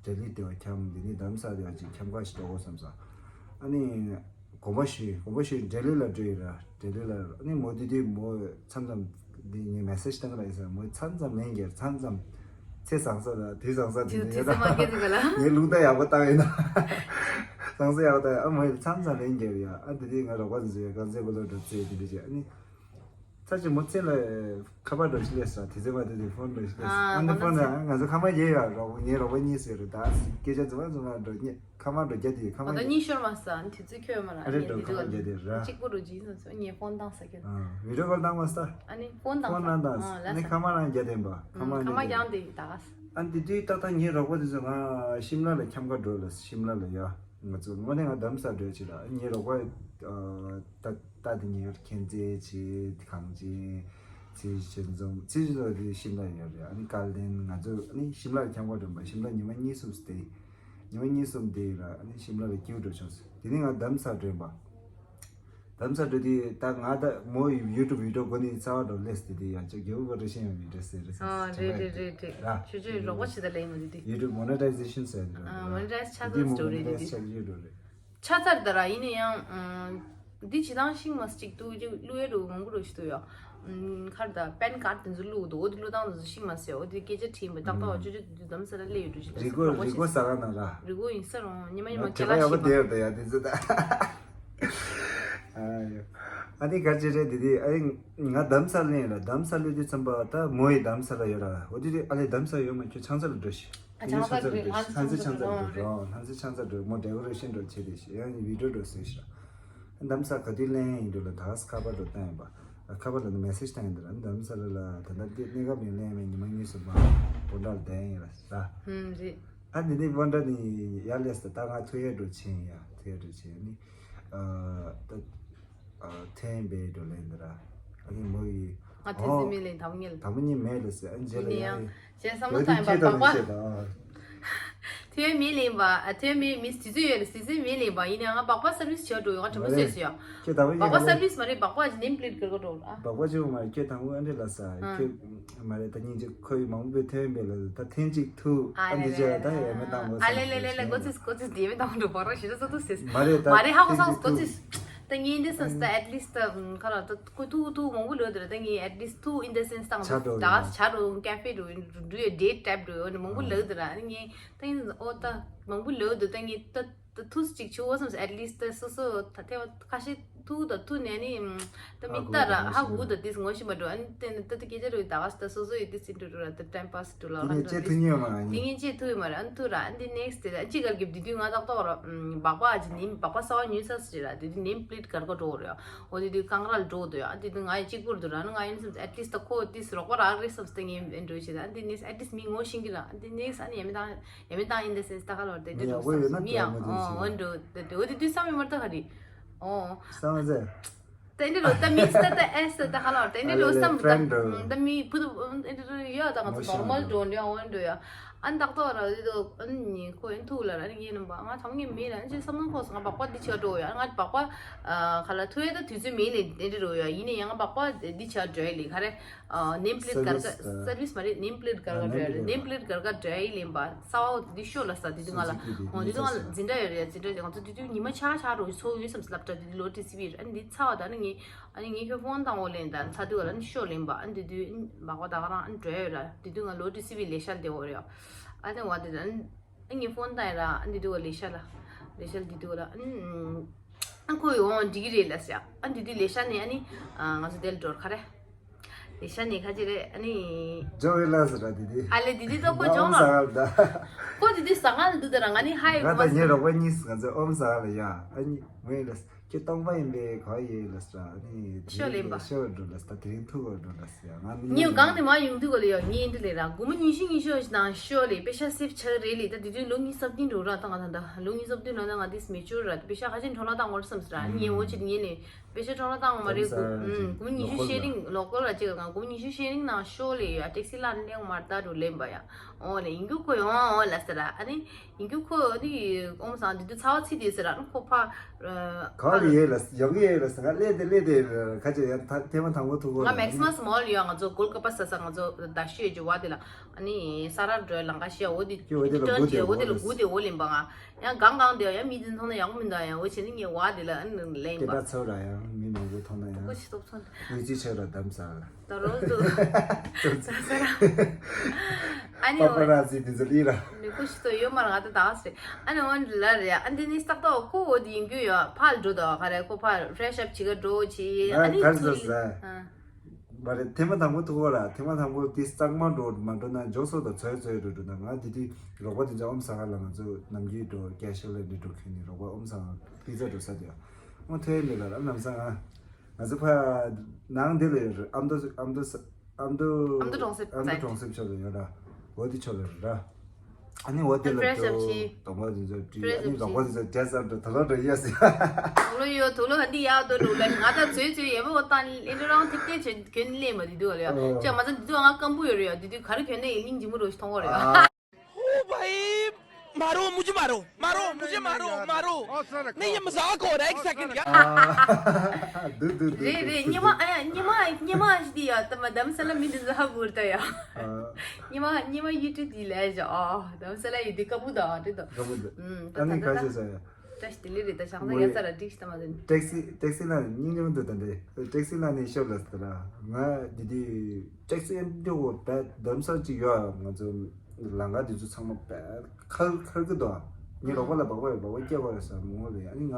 ལྡི་ལི་དེ་བ་འཁྱམ་ལྡི་ལི་དམ་ས་དེ་བ་ཅིག་འཁྱམ་ཁ་ཞིག་འགྲོ་དགོས་བསམ་ས་ཨ་ནི། དགོངས་པ་ཞུས། དགོངས་པ་ཞུས་ལྡི་ལི་ལ་འགྲོ་ཡི་ར། ལྡི་ལི་ལ་ཨ་ནི་མོ་དེ་དུས་མོ་མཚམས་མཚམས་འདི་ངས་མེ་སེཇ་བཏང་གི་ལ་ཡིན་ཟེར་མོ་མཚམས་མཚམས་ལན་རྒྱག་མཚམས་མཚམས་ཚེ་བཟང་ས་དང་དུས་བཟང་ས་དེ་འདྲ་ཡོད་ད། ངས་རླུང་རྟ་ཡག་པོ་བཏང་ཡིན་ན། བཟང་ས་ཡག་པོ་བཏང་ཡིན་ཨ་མོ་ཡིས་མཚམས་མཚམས་ལན་རྒྱག་ཡ་ཨ་དེ་དུས་ང་རོགས་པ་འཛུལ་ཡ་རྐང་རྩེད་སྤོ་ལོ་འགྲོ་རྩེ་དེ་འདྲ་བྱས་ཨ་ནི། ཚ་ཆེན་མོ་ཚེ་ལ་ཁ་པར་འགྲོ་ཞིག་ལས་སོ་དེ་ཚེ་མ་དེ་དུས་ཕོན་འགྲོ་ཞིག་ལས་སོ་ཨ་ཨ་ནི་ཕོན་ན་ང་ཚོ་ཁ་མ་རྒྱལ་ཡ་རོགས་ངའི་རོགས་པ་གཉིས་ཟེར་རེད་ད་སྐད་ཆ་རྫུན་མ་རྫུན་མ་འགྲོ་ཉེ། ཁ་མ་འགྲོ་རྒྱ་དེ་ཁ་མ་ཨ་ད་གཉིད་ཤོར་མ་ས་ཨ་ནི་དེ་ཚོ་ཁྱོད་མ་ར་ཨ་རེ་འགྲོ་ཁ་མ་རྒྱ་དེ་ར་གཅིག་པུ་རུ་ཇི་སོང་སོ་ངས་ཕོན་བཏང་ས་ཁྱོད་ཨ་བི་ཌིའོ་ཀོལ་བཏང་མ་ས་ཨ་ནི་ཕོན་བཏང་ཕོན་ན་ས་བཏང་ཨ་ལ་ཨ་ནི་ས་ཁ་མ་རང་རྒྱ་དེ་འབའ་ཁ་མ་ཁ་མ་རྒྱ་རྒྱང་དེ་ད་ག་ས་ཨ་ནི་དེ་དུས་ཏག་ཏག་ངའི་རོགས་པ་དེ་ཚོ་ང་ཤིམ་ལ་ལ་འཁྱམ་ག་འགྲོ་ལ་ཤིམ་ལ་ལ་ཡ་ང་ཚོ་དངོས་གནས་ང་དམ་ས་འགྲོ་ཆེ་ལ་ངའི་རོགས་པ་ད་ད་དེ་ངའི་མཁྱེན་བརྩེ་ཆེ་གངས་ཅན་ཚེ་ཆེ་འཛོམས་ཚེ་ཆེ་འཛོམས་དེ་ཤིམ་ལ་ཡོད་རེད་ཨ་ནི་དཀར་ལྡན་ང་ཚོ་ཨ་ནི་ཤིམ་ལ་འཁྱམ་ག་འགྲོ་འབའ་ཤིམ་ལ་ཉི་མ་གཉིས་གསུམ་སྟེ། ཉི་མ་གཉིས་གསུམ་དེ་ལ་ཨ་ནི་ཤིམ་ལ་ལ་སྐྱིད་པོ་འགྲོ་བྱུང་ཟེར། དེ་ནས་ང་དམ་ས་འགྲོ་ཡིན་པ། དམ་ས་འགྲོ་དུས་ད་ང་ད་མོ་ཡུ་ཊུབ་བི་ཌིའོ་འགོ་ནས་རྩ་བ་འགྲོ་སླེབས་དེ་དུས་ཡང་ཅིག་རྒྱལ་པོ་བ་རེ་ཤེས་ཡོང་བི་ཌིའོ་ཟེར་རེད་ཟེར་ཨ་རེད་རེད་རེད་རེད་ར། ཆུ་ཆུ་རོགས་པ་ཞིག་ད་ལེན་མོ་དེ་དུས་ཡུ་ཊུབ་མོ་ནི་ཊའི་ཟེ་ཤན་ཟེར་རེད་ཨ་མོ་ནི་ཊའི་ཆགས་དུས་འགྲོ་རེད་དེ་དུས་ཆགས་ཀྱི་འགྲོ་རེད། ཆ་ཚར་ད་ར་ཡིན་ན་ཡང་། འདི་ཇི་ལྟར་ཤིང་མ་གཅིག་ཏུ་ཅིག་བླུག་ཡས་འགྲོ་མང་པོ་འགྲོ་ཞིག་འདུག་ཡ། ཁར་ད་པན་ཀར་དེ་ཚོ་བླུག་འདུག་འོ་དེ་བླུག་སྟངས་དེ་ཚོ་ཤིང་མ་ཟེར་འོ་དེ་སྐད་ཆ་དྲིས་མོད་ཏག་ཏག་བ་ཅོ་ཅོ་དེ་དུས་དམ་ས་ལ་སླེབས་ཡོད་འགྲོ་ཞིག་རི་སྒོ་རི་སྒོ་ཟ་ག་ན་ར། རི་སྒོ་ཡིན་ས་རུང་ཉི་མ་ཉི་མ་ང་ཁྱེད་ལ་ཡག་པོ་ཞིག་བསྡད་ཡོད་ད་ཡ་དེ་ཚོ་ད། ཨ་ནི་ག་ཅི་རེད་དེ་དེ་ཨ་ང་དམ་ས་ལེན་ཡོད་ལ་དམ་ས་ལེན་དུས་ཙམ་པ་ད་མོ་ཡི་དམ་ས་ལ་ཡོད་ར་འོ་དེ་དེ་ཨ་ལེ་དམ་ས་ཡོད་མ་ཁྱོད་ཆང་ས་ལ་འགྲོ་ཞིག་ཨ་ཆང་ས་འགྲོ་ལྷ་མཛེས་ཆང་ས་འགྲོ་རོ་ལྷ་མཛེས་ཆང་ས་འགྲོ་མོ་ཌེ་ཀོ་རེ་ཤན་འགྲོ་བྱེད་དེ་ཞེ་ཡང་ཡིན་བི་ཌིའོ་འགྲོ་ཟེར་ཞེ་ར། འདམ་ས་ག་དུས་ལེན་ཡིན་འགྲོ་ལ་ད་ཁ་པར་འགྲོ་བཏང་ཡིན་པ། ཁ་པར་ལ་ནི་མེ་སེཇ་བཏང་ཡིན་འདྲ་འདམ་ས་ལ་ལ་ད་ལྟ་དེ་གནས་སྐབས་ནས་ལེན་མེད་ཉི་མ་གཉིས་སུ་མ་པོ་འདྲ་ལ་བསྡད་ཡིན་ལ་ཟ། ཧུམ་རེད། ཨ་འདི་ནི་པོ་འདྲ་ནི་ཡ་ལས་ད་ང་ཐུ་ཡ་འགྲོ་ཆེན་ཡ་ཐུ་ཡ་འགྲོ་ཆེན་ནི་ཨ་ད། ཐེན་པའི་འགྲོ་ལེན་འདི་ར། ཨ་ནི་མོ་ཡི། ང་ཐེན་སི་མི་ལེན་དམ་ངེལ། དམ་ཉི་མེད་ལ་ཟེར་ཨ་འཇེ་ལ་ཡིན་ཡང་། ཞེས་བསམ་བློ་བཏང་ཡིན་པ་སྦག་སྦག་ཐེན་མི་ལེན་པ་ཨ་ཐེན་མི་མི་སི་ཙི་ཡོད་ལ་སི་ཙི་མི་ལེན་པ་ཡིན་ཡང་ང་སྦག་སྦག་སར་བིས་བྱེད་འགྲོ་ཡོང་ང་དྲི་མ་བཟོས་སོ་ཡ། ཁྱེད་དམ་ཉི་སྦག་སྦག་སར་བིས་མ་རེད་སྦག་སྦག་ཅི་ནེམ་པི་ལེཊ་གར་གོ་འགྲོ་ཨ། སྦག་སྦག་ཅི་མ་རེད་ཁྱེད་དམ་ངོ་ཨ་འདྲེ་ལ་ཟ་ཁྱེད། མ་རེད་ད་སྙིང་རྗེ་ཁོ་ཡི་མང་པོས་ཐོན་པས་ལ་ད་ཐེངས་གཅིག་ཐུག་ཨ་ཨ་འདི་ལེ་ལེ་བྱས་ད་ཡས་མེད་བཏང་དགོས་ཨ་ལེ་ལེ་ལེ་ལེ་ཀོ་ཙིས་ཀོ་ཙིས་དེ་མེད་བཏང་འགྲོ་བར་ཞེ་ད་ཙོ་ཏོ་ཟེར། མ་རེད་ད་མ་རེད་ཧ་གོ་སོང་ཀོ་ཙིས། ད་ངས་འདི་སོང་ད་at least ད་ཁ་ལ་ད་ཁོ་ཐུག་ཐུག་མང་པོ་ལོས་དེ་ད་ངས་at least ཐུག་in the sense་བཏང་ཆ་འགྲོ་ད་ཆ་འགྲོ་ཀ་ཧྥེ་འགྲོ་འགྲོ་ཡ་date type་འགྲོ་ཡ་མང་པོ་ལོས་དེ་ད་ངས་ད་ཨོ་ད་མང་པོ་ལོས་དེ་ད་ངས་ད། ད་ཐུགས་གཅིག་ཆུ་བོ་སམ་at least་ད་སོ་སོ་ད་ཐེ་བ་ཁ་ཤས་ཐུག་ད་ཐུག་ནས་ནི་ད་མིག་ལྟ་ར་ཧ་གོ་ད་དེ་ངོ་ཤེས་མ་འགྲོ་ཨ་ནི་ད་ད་སྐད་ཆ་རུ་ད་ག་ད་སོ་སོ་ཡི་དེ་སིན་འགྲོ་ར་ད་time pass་འགྲོ་ལ་དེ་ངས་ཅེས་ཐུག་ཉེ་མ་ཨ་ནི་དེ་ངས་ཅེས་ཐུག་ཡོད་མ་རེད་ཨ་ནི་ཐུག་ར་ཨ་ནི་next་དེ་ཨ་ཅི་གར་གི་དེ་དུས་ང་ཏག་ཏོག་ར་སྦག་སྦག་ཨ་ཅི་ནི་སྦག་སྦག་ས་བ་ཉུལ་ས་སི་ར་དེ་དུས་ནེམ་པི་ལེཊ་གར་གོ་འགྲོ་རེད་ཨོ་དེ་དུས་ཀང་རལ་འགྲོ་དུ་ཨ་དེ་དུས་ང་ཡི་གཅིག་པུར་དུ་ར་ཨ་ནི་ང་ཡིན་སམ་at least་ད་ཁོ་དེ་སི་རོགས་པ་རག་རེད་སམ་སྟེ་ངས་འགྲོ་ཤེས་ད་ཨ་ནི་next at least་མི་ངོ་ཤེས་གི་ར་ཨ་ནི་next་ཨ་ནི་ཡ་མི་ད། ཡ་མི་བཏང་ཡིན་དེ་སེམས་ད་ཁ་ལོར་དེ་འདྲ་འགྲོ་བསམ་སོང་མི་ཡང་ཨོ་འོན་འགྲོ་དེ་འོ་དེ་དུས་བསམ་ཡོད་མ་རེད་ད་ག་རེད་ཨོ། བསམ་ཚེ། དེ་འདྲ་འགྲོ་ད་མི་ཚེ་ད་ཨེ་སེ་ད་ཁ་ལོར་དེ་འདྲ་འགྲོ་བསམ་ད་ད་མི་བུ་དུ་འདྲ་འགྲོ་ཡ་ད་ང་ཚོ་normal་འགྲོ་འདྲ་འོན་འགྲོ་ཡ་ ཨ་ནི་ཏག་ཏག་ར་དེ་དོ་ཨ་ནི་ཁོ་ཡང་ཐུག་ལ་ར་ཨ་ནི་ངའི་རྣམ་པ་ང་ཐང་ངེ་མེད་ལ་ཨ་ནི་ཅི་བསམ་བློ་ཁོག་སོང་། ང་སྦག་པ་འདི་ཆ་འགྲོ་ཡ། ང་སྦག་པ་ཨ་ག་ལ་ཐུ་ཡ་ད་དུས་ཚོད་མེད་ལེ་དེ་འདྲ་རོ་ཡ། ཡིན་ནའི་ཡང་ང་སྦག་པ་འདི་ཆ་འགྲོ་ཡ་ལེ་ག་རེ། ཨ་ནེམ་པི་ལེ་ཊི་གར་ག་སར་ཝི་སི་མ་རེད། ནེམ་པི་ལེ་ཊི་གར་ག་འགྲོ་ཡ་རེད། ནེམ་པི་ལེ་ཊི་གར་ག་འགྲོ་ཡ་ཡིན་ལེན་པ་ས་བ་འདི་ཤོ་ལ་ས་དེ་དུས་ང་ལ་འོ་དེ་དུས་ང་ལ་འཛིན་གྲྭ་ཡོད་རེད། འཛིན་གྲྭ་ང་ཚོ་དེ་དུས་ཉི་མ་ཆ་ཆ་རོ་ཚོ་ཡོད་བསམ་སླབ་གྲྭ་དེ་དུས་ལོ་ཏི་སི་བི་རེད། ཨ་ནི་འདི་ཚ་བ་ད་ནི་ངའི་ཨ་ནི་ངས་ཁྱོད་ཕོན་བཏང་འོ་ལེན་དང་ཚ་དུས་ལ་ནི་ཤོ་ལེན་པ། ཨ་ནི་དེ་དུས་མག་པ་ད་ག་རང་ཨ་ནི་འགྲོ་ཡོད་ར། དེ་དུས་ང་ལོ་ཏི་སི་བི་ལས་ཤ་ལ་དེ་འོ་རེད། ཨ་ནི་བ་དེ་ཨ་ནི་ངས་ཕོན་བཏང་ཡ་ར། ཨ་ནི་དེ་དུས་ལས་ཤ་ལ་ལས་ཤ་ལ་དེ་དུས་ལ་ཨ་ནི་ཨ་ཁོ་ཡི་འོང་འགྲིག་གི་རེད་ལ་ཟེར། ཨ་ནི་དེ་དུས་ལས་ཤ་ནས་ཨ་ནི་ང་ཚོ་དེ་ལ་འགྲོ་ག་རེད། ལས་ཤ་ནས་ཁ་ཅིག་རེད། ཨ་ནི་ཇོ་ཝེ་ལ་ཟེར་ར་དེ་དུས། ཨ་ལེ་དེ་དུས་ད་ཁོ་ཇོ་ལ་ཁོ་དེ་དུས་ཟ་ཁང་ལ་འདུག་ད་ར། ང་ནི་ཧའི་ང་དང་ངའི་རོགས་པ་གཉིས་ང་ཚོ་ཨོམ་ཟ་ཁང་ལ་ཡ། ཨ་ནི་ཝེ་ལ་ཁྱེད་སྟོང་པ་ཡིན་པས་ག་ཡོད་ལ་ཟེར། ཨ་ནི་ཤོ་ལེན་པ། ཤོ་འགྲོ་ལ་ཟེར། དེ་རིང་ཐུག་གོ་འགྲོ་ལ་ཟེར། ང་ནི་ངའི་སྒང་ནས་མ་ཡོང་དུས་གོ་ལ་ཡོད། ངའི་འདི་ལས་ར་སྒོར་མོ་ཉི་ཤུ་ཉི་ཤུ་ནང་ཤོ་ལས་པེ་ཤ་སེབ་ཆགས་རེད་ལས། ད་དེ་དུས་ལོ་གཉིས་སུ་བདུན་འགྲོ་ར། ད་ང་ད་ད་ལོ་གཉིས་སུ་བདུན་ལོ་ན་ང་དེ་མེ་ཅོར་ར། པེ་ཤ་ཁ་ཅན་འཕྲོ་ལ་བཏང་བར་བསམ་ཟེར། ཨ་ནི་ངའི་འོ་ཅིག་ངའི་ནས་པེ་ཤ་འཕྲོ་ལ་བཏང་བ་མ་རེད། སྒོར་ཨུམ་སྒོར་མོ་ཉི་ཤུ་ཤེ་རིང་ལོ་ཀལ་ལ་ཅིག་གང་སྒོར་མོ་ཉི་ཤུ་ཤེ་རིང་ནང་ཤོ་ལས་ཡོད། ཊེག་སི་ལ་ནས་མར་ད་རུ་ལེན་པ་ཡ། འོ་ལས་ཡིན་རྒྱུ་ཁོ་ཡོང་འོ་ལ་ཟེར། ཨ་ནི་ཡིན་རྒྱུ་ཁོ་ཨ་ནི་ཨོམ་སང་དེ་དུས་ཚ་བ་ཚིག་དེ་ཟེར། ཨ་ནི་ཁོ་ཕ་ག་གི་ཡོད་ལ་ཡོང་གི་ཡོད་ལ་ཟེར། ང་སླེབས་ཏེ་སླེབས་ཏེ་ཁ་ཅིག་ཡང་ཐ་ཐེངས་མ་དང་པོ་ཐུག་གོ་ང་ལ་མེག་སི་མ་སི་མོལ་ཡོད། ང་ཚོ་གོལ་ཀ་པ་ས་ས་ང་ཚོ་ད་ཤོད་ཀྱི་བ་དེ་ལ། ཨ་ནི་ས་ར་འགྲོའི་ལང་ཀ་ཤི་ཡ་འོ་དེ་ཀྱི་འོ་དེ་ལ་ཊརན་སྒུག་དེ་ཅི་ཡ་འོ་དེ་ལ་འོ་སྒུག་དེ་འོ་ལེན་པ། ང་ཡང་གང་གང་དེ་ཡང་མི་དེ་མཐོང་ན་ཡག་པོ་མི་འདུག་ཡང་འོ་བྱས་ནི་ངས་བ་དེ་ལ་ཨ་ནི་ལེན་པ། སྐད་གྲགས་ཚ་བ་ར་ཡང་མི་མང་པོ་མཐོང་ན་ཡང་ཀོ་ཤི་ཏོག་ཚོན། ངོས་ཅི་ཆགས་ར་དམ་ས་ལ། ད་རོལ་དུ་ས་ས་ར། ཨ་ནི་པ་པ་ར་ཙི་དེ་ཚོ་ལི་ར། མི་ཀོ་ཤི་ཏོ་ཡོད་མ་ར་ང་ད་དག་སེ། ཨ་ནི་འོ་ལ་རེད། ཨ་འདི་ནི་སྟག་ཏོ་ཁོ་འོ་དེ་ཡིན་རྒྱུ་ཡོད། ཕར་འགྲོ་དོ་ག་རེ་ཁོ་ཕར་ཕྲེ་ཤ་བྱི་ག་འགྲོ་བྱི་ཨ་ནི་གར་ཚོ་ཟ། མ་རེད། ཐེངས་མ་དང་པོ་ཐུག་གོ་ར། ཐེངས་མ་དང་པོ་དེ་གཙང་མ་འགྲོ་མ་འགྲོ་ན་འཇོག་སོ་དང་ཚོད་ཚོད་འགྲོ་འགྲོ་ན་ང་དེ་དུས་རོགས་པ་དེ་ཚོ་ཨོམ་ས་ཁ་ལ་ང་ཚོ་ནམ་རྒྱུན་འགྲོ་ཀེ་ཤ་ལ་འདི་འགྲོ་ཁྱོད་ནི་རོགས་པ་ཨོམ་ས་ཁ་པི་ཛ་འགྲོ་ས་དེ་ཨོ་ཐོས་མེད་ལ་ར་ལམ་སང་ང་ང་ཚོ་ཕ་ནང་འདི་ལ་ཡོད་རེད། ཨ་མདོ་ཨ་མདོ་ཨ་མདོ་ཨ་མདོ་གྲོང་གསེབ་ཨ་མདོ་གྲོང་གསེབ་ཕྱོགས་ལ་ཡོད་ར། འོ་དེ་ཕྱོགས་ལ་རེད་ར། ཨ་ནི་འོ་དེ་ལ་ཕྲེ་ཤ་འགྲོ་བྱི། དང་པོ་དེ་ཚོ་བྲིས། ཨ་ནི་རོགས་པ་དེ་ཚོ་བྲེས་ས་འགྲོ་ད་ལོ་འགྲོ་ཡོད་ཟེར། དུག་ལོ་ཡོད་དུག་ལོ་ག་འདི་ཡག་དོ་འགྲོ་ལ་ང་ད་ཚོད་ཚོད་ཡས་མོ་བཏང་ལེན་འགྲོ་རང་ཐིབ་ཐིབ་བྱས་གྱོན་ལེན་མ་དེ་དུས་ལ་ཡ། ཅག་མ་ཚང་དེ་དུས་ང་སྐམ་པོ་ཡོད་རེད་ཡ། དེ་དུས་ག་རེ་གྱོན་ནས་ཡིན་སྙིང་རྗེ་མོ་རོ་ཞིག་མཐོང་གོ་རེད་ཡ། ओ भाई, मारो, मुझे मारो, मारो, मुझे मारो, मारो। नहीं, ये मजाक हो रहा है, एक सेकंड का। हाँ। दू, दू, दू, རེད་རེད། སྙེ་མ་ཨ་ཡ་སྙེ་མ་སྙེ་མ་ཞིག་དེ་ཡ་ད་མ་དམ་ས་ལ་མི་འདི་ཟ་བུར་ད་ཡ། སྙེ་མ་སྙེ་མ་ཡུ་ཊུབ་དེ་ལས་ཡ་ཨ་དམ་ས་ལ་ཡི་དེ་ཀ་བུ་ད་ཨ་དེ་ད། ཀ་བུ་ད། ཨ་ནི་ཁ་ཆེ་ས་ཡ། བཀྲ་ཤིས་བདེ་ལེགས་རེད། ད་ཞང་ད་ཡ་ས་ར་འགྲིག་ཤི་ད་མ་ཟིན། ཊེག་སི་ཊེག་སི་ལ་སྙིང་རྗེ་མོ་འདུག་ད་འདི་ཊེག་སི་ལ་ནས་ཤོར་ལ་ཟེར་ལ་ང་འདི་དུས་ཊེག་སི་ཨེམ་ཊི་འོ་བད་འདམ་ས་ཅིག་ཡོད། ང་ཚོ་ལམ་ཁ་འདི་ཚོ་ཚང་མ་བད་ཁར་ཁར་གི་འདུག་ངའི་རོགས་པ་ལ་སྦག་སྦག་སྦག་སྦག་སྐྱེ་བ་ས་མོ་ལ་ཨ་ནི་ང་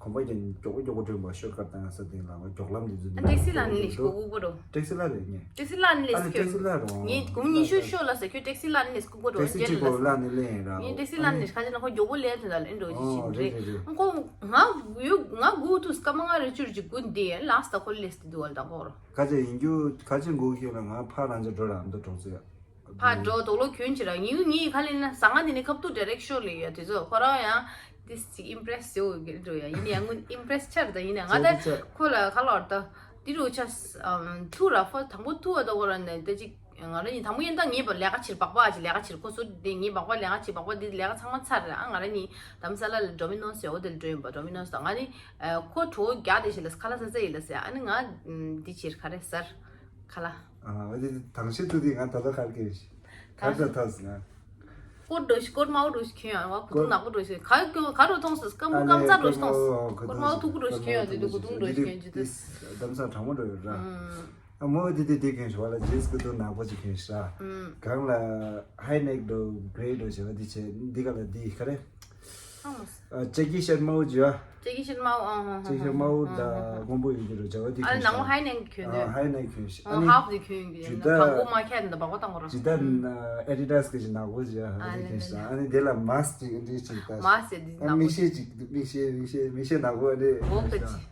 གོམ་པ་རྒྱག་མགྱོགས་པོ་མགྱོགས་པོ་འགྲོ་བ་ཤོར་ཁར་བཏང་ས་དེ་ལ་ང་མགྱོགས་ལམ་འདི་ཚོ་ཊེག་སི་ལ་ནས་ལས་ཤི་ཁོ་ལྐུགས་པ་རོ། ཊེག་སི་ལ་རེད་ངས། ཊེག་སི་ལ་ནས་ཨ་ལས་ནི་ཁྱོད་ཊེག་སི་ལ་རོ། ངས་གུང་ཉི་ཤུ་ཤོ་ལ་ཟེར་ཁྱོད་ཊེག་སི་ལ་ནས་ལྐུགས་པ་རོ། ཊེག་སི་ཅིག་གོ་ལ་ནས་ལེན་ར། ངས་ཊེག་སི་ལ་ནས་ཁ་ཅིག་ན་ཁོ་མགྱོགས་པོ་ལས་ཐོན་ད་ལེན་འགྲོ་ཞིག་ཨོ་རེད་རེད་རེད། ཁོ་ང་ཡོད་ང་སྒུག་ཐུག་སྐར་མ་ལྔ་རེ་བཅུ་རེ་ཅིག་སྒུག་འདི་ལ་སྟ་ཁོ་ལས་ཏི་དུ་བ་ལ་དང་ཁོ་རོ། ཁ་ཅིག་ཡིན་རྒྱུ་ཁ་ཅིག་སྒུག་ཤེས་ན་ང་ཕ་རང་ཅག་འགྲོ་ར་འདི་གྲོང་ཚོ་ཡ། ཕར་འགྲོ་དོག་ལོ་གྱོན་ཅི་ར། ངའི་ངའི་ཁ་ལེན་ན་ཟ་ང་དེ་ནས་ཁབ་ཏུ་ཌི་རེག་ཤོ་ལེ་ཡ་དེ་ཚོ་ཁོ་རང་ཡང་དེ་སི་ཨིམ་པི་རེ་སི་ཡོད་གི་འགྲོ་ཡ། ཡིན་ཡང་ངུ་ཨིམ་པི་རེ་སི་ཆར་ད་ཡིན་ཡང་ང་ད་ཁོ་ལ་ཁ་ལོར་ད་དེ་རུ་ཆ་ཐུ་ར་ཕོ་དང་པོ་ཐུ་བ་ད་ཁོ་ར་ནས་ད་ཅིག་ང་ར་ནི་དང་པོ་ཡིན་ད་ངའི་བ་ལས་ཀ་ཕྱིར་སྦག་སྦག་ཅིག་ལས་ཀ་ཕྱིར་ཁོ་ཚོ་དེ་ངའི་སྦག་སྦག་ལས་ཀ་ཕྱིར་སྦག་སྦག་དེ་ལས་ཀ་ཚང་མ་ཚར་ར། ཨ་ང་ར་ནི་དམ་ས་ལ་ལ་ཌོ་མི་ནོ་སི་ཡོད་དེ་ལ་འགྲོ་ཡིན་པ། ཌོ་མི་ནོ་སི་ད་ང་ནི་ཁོ་གྲོ་བོ་རྒྱག་དེ་ཞིག་ལ་ཁ་ལ་ས་ས་ཡིན་ལ་ཟེར། ཨ་ནི་ང་འདི་ཕྱིར་ཁ་རེ་ཟར་ཁ་ལ། ཨ་འོ་དེ་དང་ཤེས་ཐུབ་དེ་ང་ད་ལྟ་ཁར་སྐྱེས་ཤི་ཁར་ད་ཐོས་ན། ཀོར་འགྲོ་ཤི་ཀོར་མའོ་འགྲོ་ཤི་ཁྱོད་ཡང་བ་གུ་ཐུང་ནག་པོ་འགྲོ་ཤི་ག་ག་རུ་མཐོང་སོ་སྐམ་པོ་སྐམ་ཚ་འགྲོ་ཤི་མཐོང་སོ་ཀོར་མའོ་ཐུག་པོ་འགྲོ་ཤི་ཁྱོད་ཡང་དེ་དུ་གུ་ཐུང་འགྲོ་ཤི་ཁྱོད་ཀྱི་དུ། དམ་ས་གྲང་མོ་འགྲོ་ཡོད་ར། ཨ་མོ་དེ་དེ་དེ་གྱོན་ཤི་བ་ལ་ཇིན་སི་གུ་ཐུང་ནག་པོ་ཅིག་གྱོན་ཤི་ར། གང་ལ་ཧའི་ནེག་འགྲོ་གྷི་རེ་འགྲོ་ཤི་བ་དེ་བྱས་འདི་ག་ལ་འདི་ག་རེ། ཨ་ཅེ་ཀི་ཤན་མའོ་ཇི་ཡ། ཅེ་ཀི་ཤན་མའོ་ཨང་ཧང་ཅེ་ཀི་ཤན་མའོ་ད་སྔོན་པོ་ཡོད་ཀྱི་རེད་བྱ་བ་དེ་ཨ་ནང་ཧའི་ནེག་གྱོན་ཨ་ནས་ཧའི་ནེག་གྱོན་ཤི་ཨ་ཨ་ནི་ཧབ་དེ་གྱོན་ཡོད་ཀྱི་ཇི་ད་དང་པོ་མ་ཁྱད་འདི་སྦག་སྦག་བཏང་གོ་ར། ཇི་ད་ཨེ་ཌི་ཌ་སི་གི་ཞིག་ནག་པོ་ཞིག་ཨ་ཨ་ནི་ལེ་གྱོན་ལེ་ཤི་ལེ། ཨ་ནི་དེ་ལ་མཱ་སི་ཀི་ཅིག་འདི་ཞིག་ད་མཱ་སི་ཀི་འདི་ཨ་ནག་མིག་པོ་ཤེལ་ཅིག་མིག་ཤེལ་མིག་ཤེལ་མིག་ཤེལ་ནག་པོ་ཨ་ནི་འོ་ཀ་ཅི།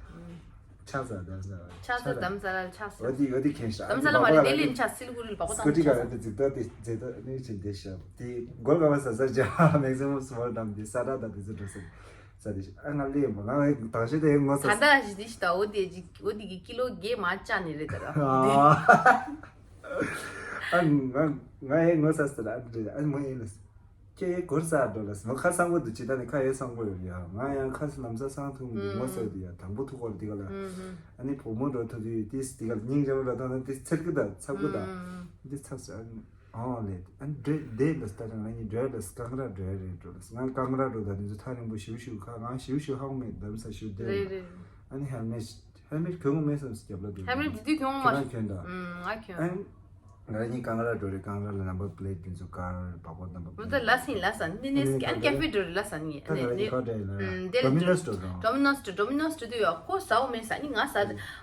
ཆགས་ས་དམ་ས་ཆགས་ས་དམ་ས་ལ་ཆགས་ས། འོ་དེ་འོ་དེ་གྱོན་ཤི་ཨ་དམ་ས་ལ་མ་རེད་དེ་ལེན་ཆགས་སི་ལི་གུ་རི་ལ་སྦག་སྦག་བཏང་སྐུ་ཊི་ག་རེ་དེ་ཛིག་ད་དེ་ཛེ་ད་ནི་ཆེན་དེ་ཤ་དེ་གོལ་ག་བ་ས་ས་ཇ་མེག་སི་མམ་སི་མོལ་ཌམ་དེ་ས་ད་ད་དེ་ཚོ་འགྲོ་ས། ས་དེ་ཨ་ང་ལས་མ་ང་དང་ཤེས་དེ་ངོ་ས། ད་ད་ཞི་དེ་ཞི་ད་འོ་དེ་ཅི་འོ་དེ་གི་ཀི་ལོ་བརྒྱད་མ་བཅག་ནི་རེད་ད་ར། ཨ་ང་ང་ཡའི་ངོ་ཚ་ཟེར་ཨ་འདྲ་ཨ་མོ་ཡིན་ལ། ཁྱེད་ཡའི་གོར་ས་འགྲོ་ལ་ཟེར་ཁ་སང་པོ་འདུག་ཅི་ད་ནི་ཁ་ཡའི་སང་པོ་ཡོད་ཡ། ང་ཡང་ཁ་སང་ལམ་ས་སང་ཐུང་འདུག་ངོ་ཚ་འདུག་ཡ། དང་པོ་ཐུག་གོ་འདི་ག་ལ། ཨ་ནི་བུ་མོ་འགྲོ་ཐུག་དུས་ཏིས་འདི་ག་ལ་སྙིང་རྗེ་མོ་ར་ད་ན་ཏིས་ཚེར་གི་ད་ཚབ་གི་ད། ཏིས་ཚབ་ཟེར་ཨ་ནི། ཨོ་ལེ། ཨ་ནི་འདྲེ་འདྲེ་ལ་སྟ་ཅང་ང་གཉིས་འདྲེ་ལ་སྐང་ར་འདྲེ་རེད་འགྲོ་ལ་ང་སྐང་ར་འགྲོ་ད་དེ་ཚོ་ཐག་རིང་པོ་ཞིའུ་ཞིའུ་ཁ་ང་ཞིའུ་ཞིའུ་ཧ་གོ་མེད་འདམ་ས་ཞིའུ་འདྲེ། རེད་རེད། ཨ་ནི་ཧེལ་མེད་ཧེལ་མེད་གྱོན་གོ་མེད་བསམ་སི་རྒྱབ་ལ་འདུག་ཧེལ་མེད་དེ་དུས་གྱོན་མ་ཁྱོད་རང་གྱོན་ད། ཨུམ་ང་གྱོན། ཨ་ནི་ང་གཉིས་སྐང་ར་འགྲོ་རེད། སྐང་ར་ལ་ནམ་བར་པི་ལེ་ཊི་དེ་ཚོ་དཀར་བག་པ་ནམ་བར་པི་ལེ་ཊི། ལ་སིན་ལ་སན་ནི་ནི་སི་ཨ་ནི་ཀེ་ཧྥེ་འགྲོ་རེད་ལ་སན་ནི་ད་ནི་ནི་ག་འདྲ་ཡིན་ལ་ཨུམ་དེ་ལ་ཌོ་མི་ནོ་སི་འགྲོ་རང་ཌོ་མི་ནོ་སི་ཌོ་མི་ནོ་སི་དུས་ཡོད་ཁོ་ཟ་བོ་མེད་ས་ནི་ང་ཟ་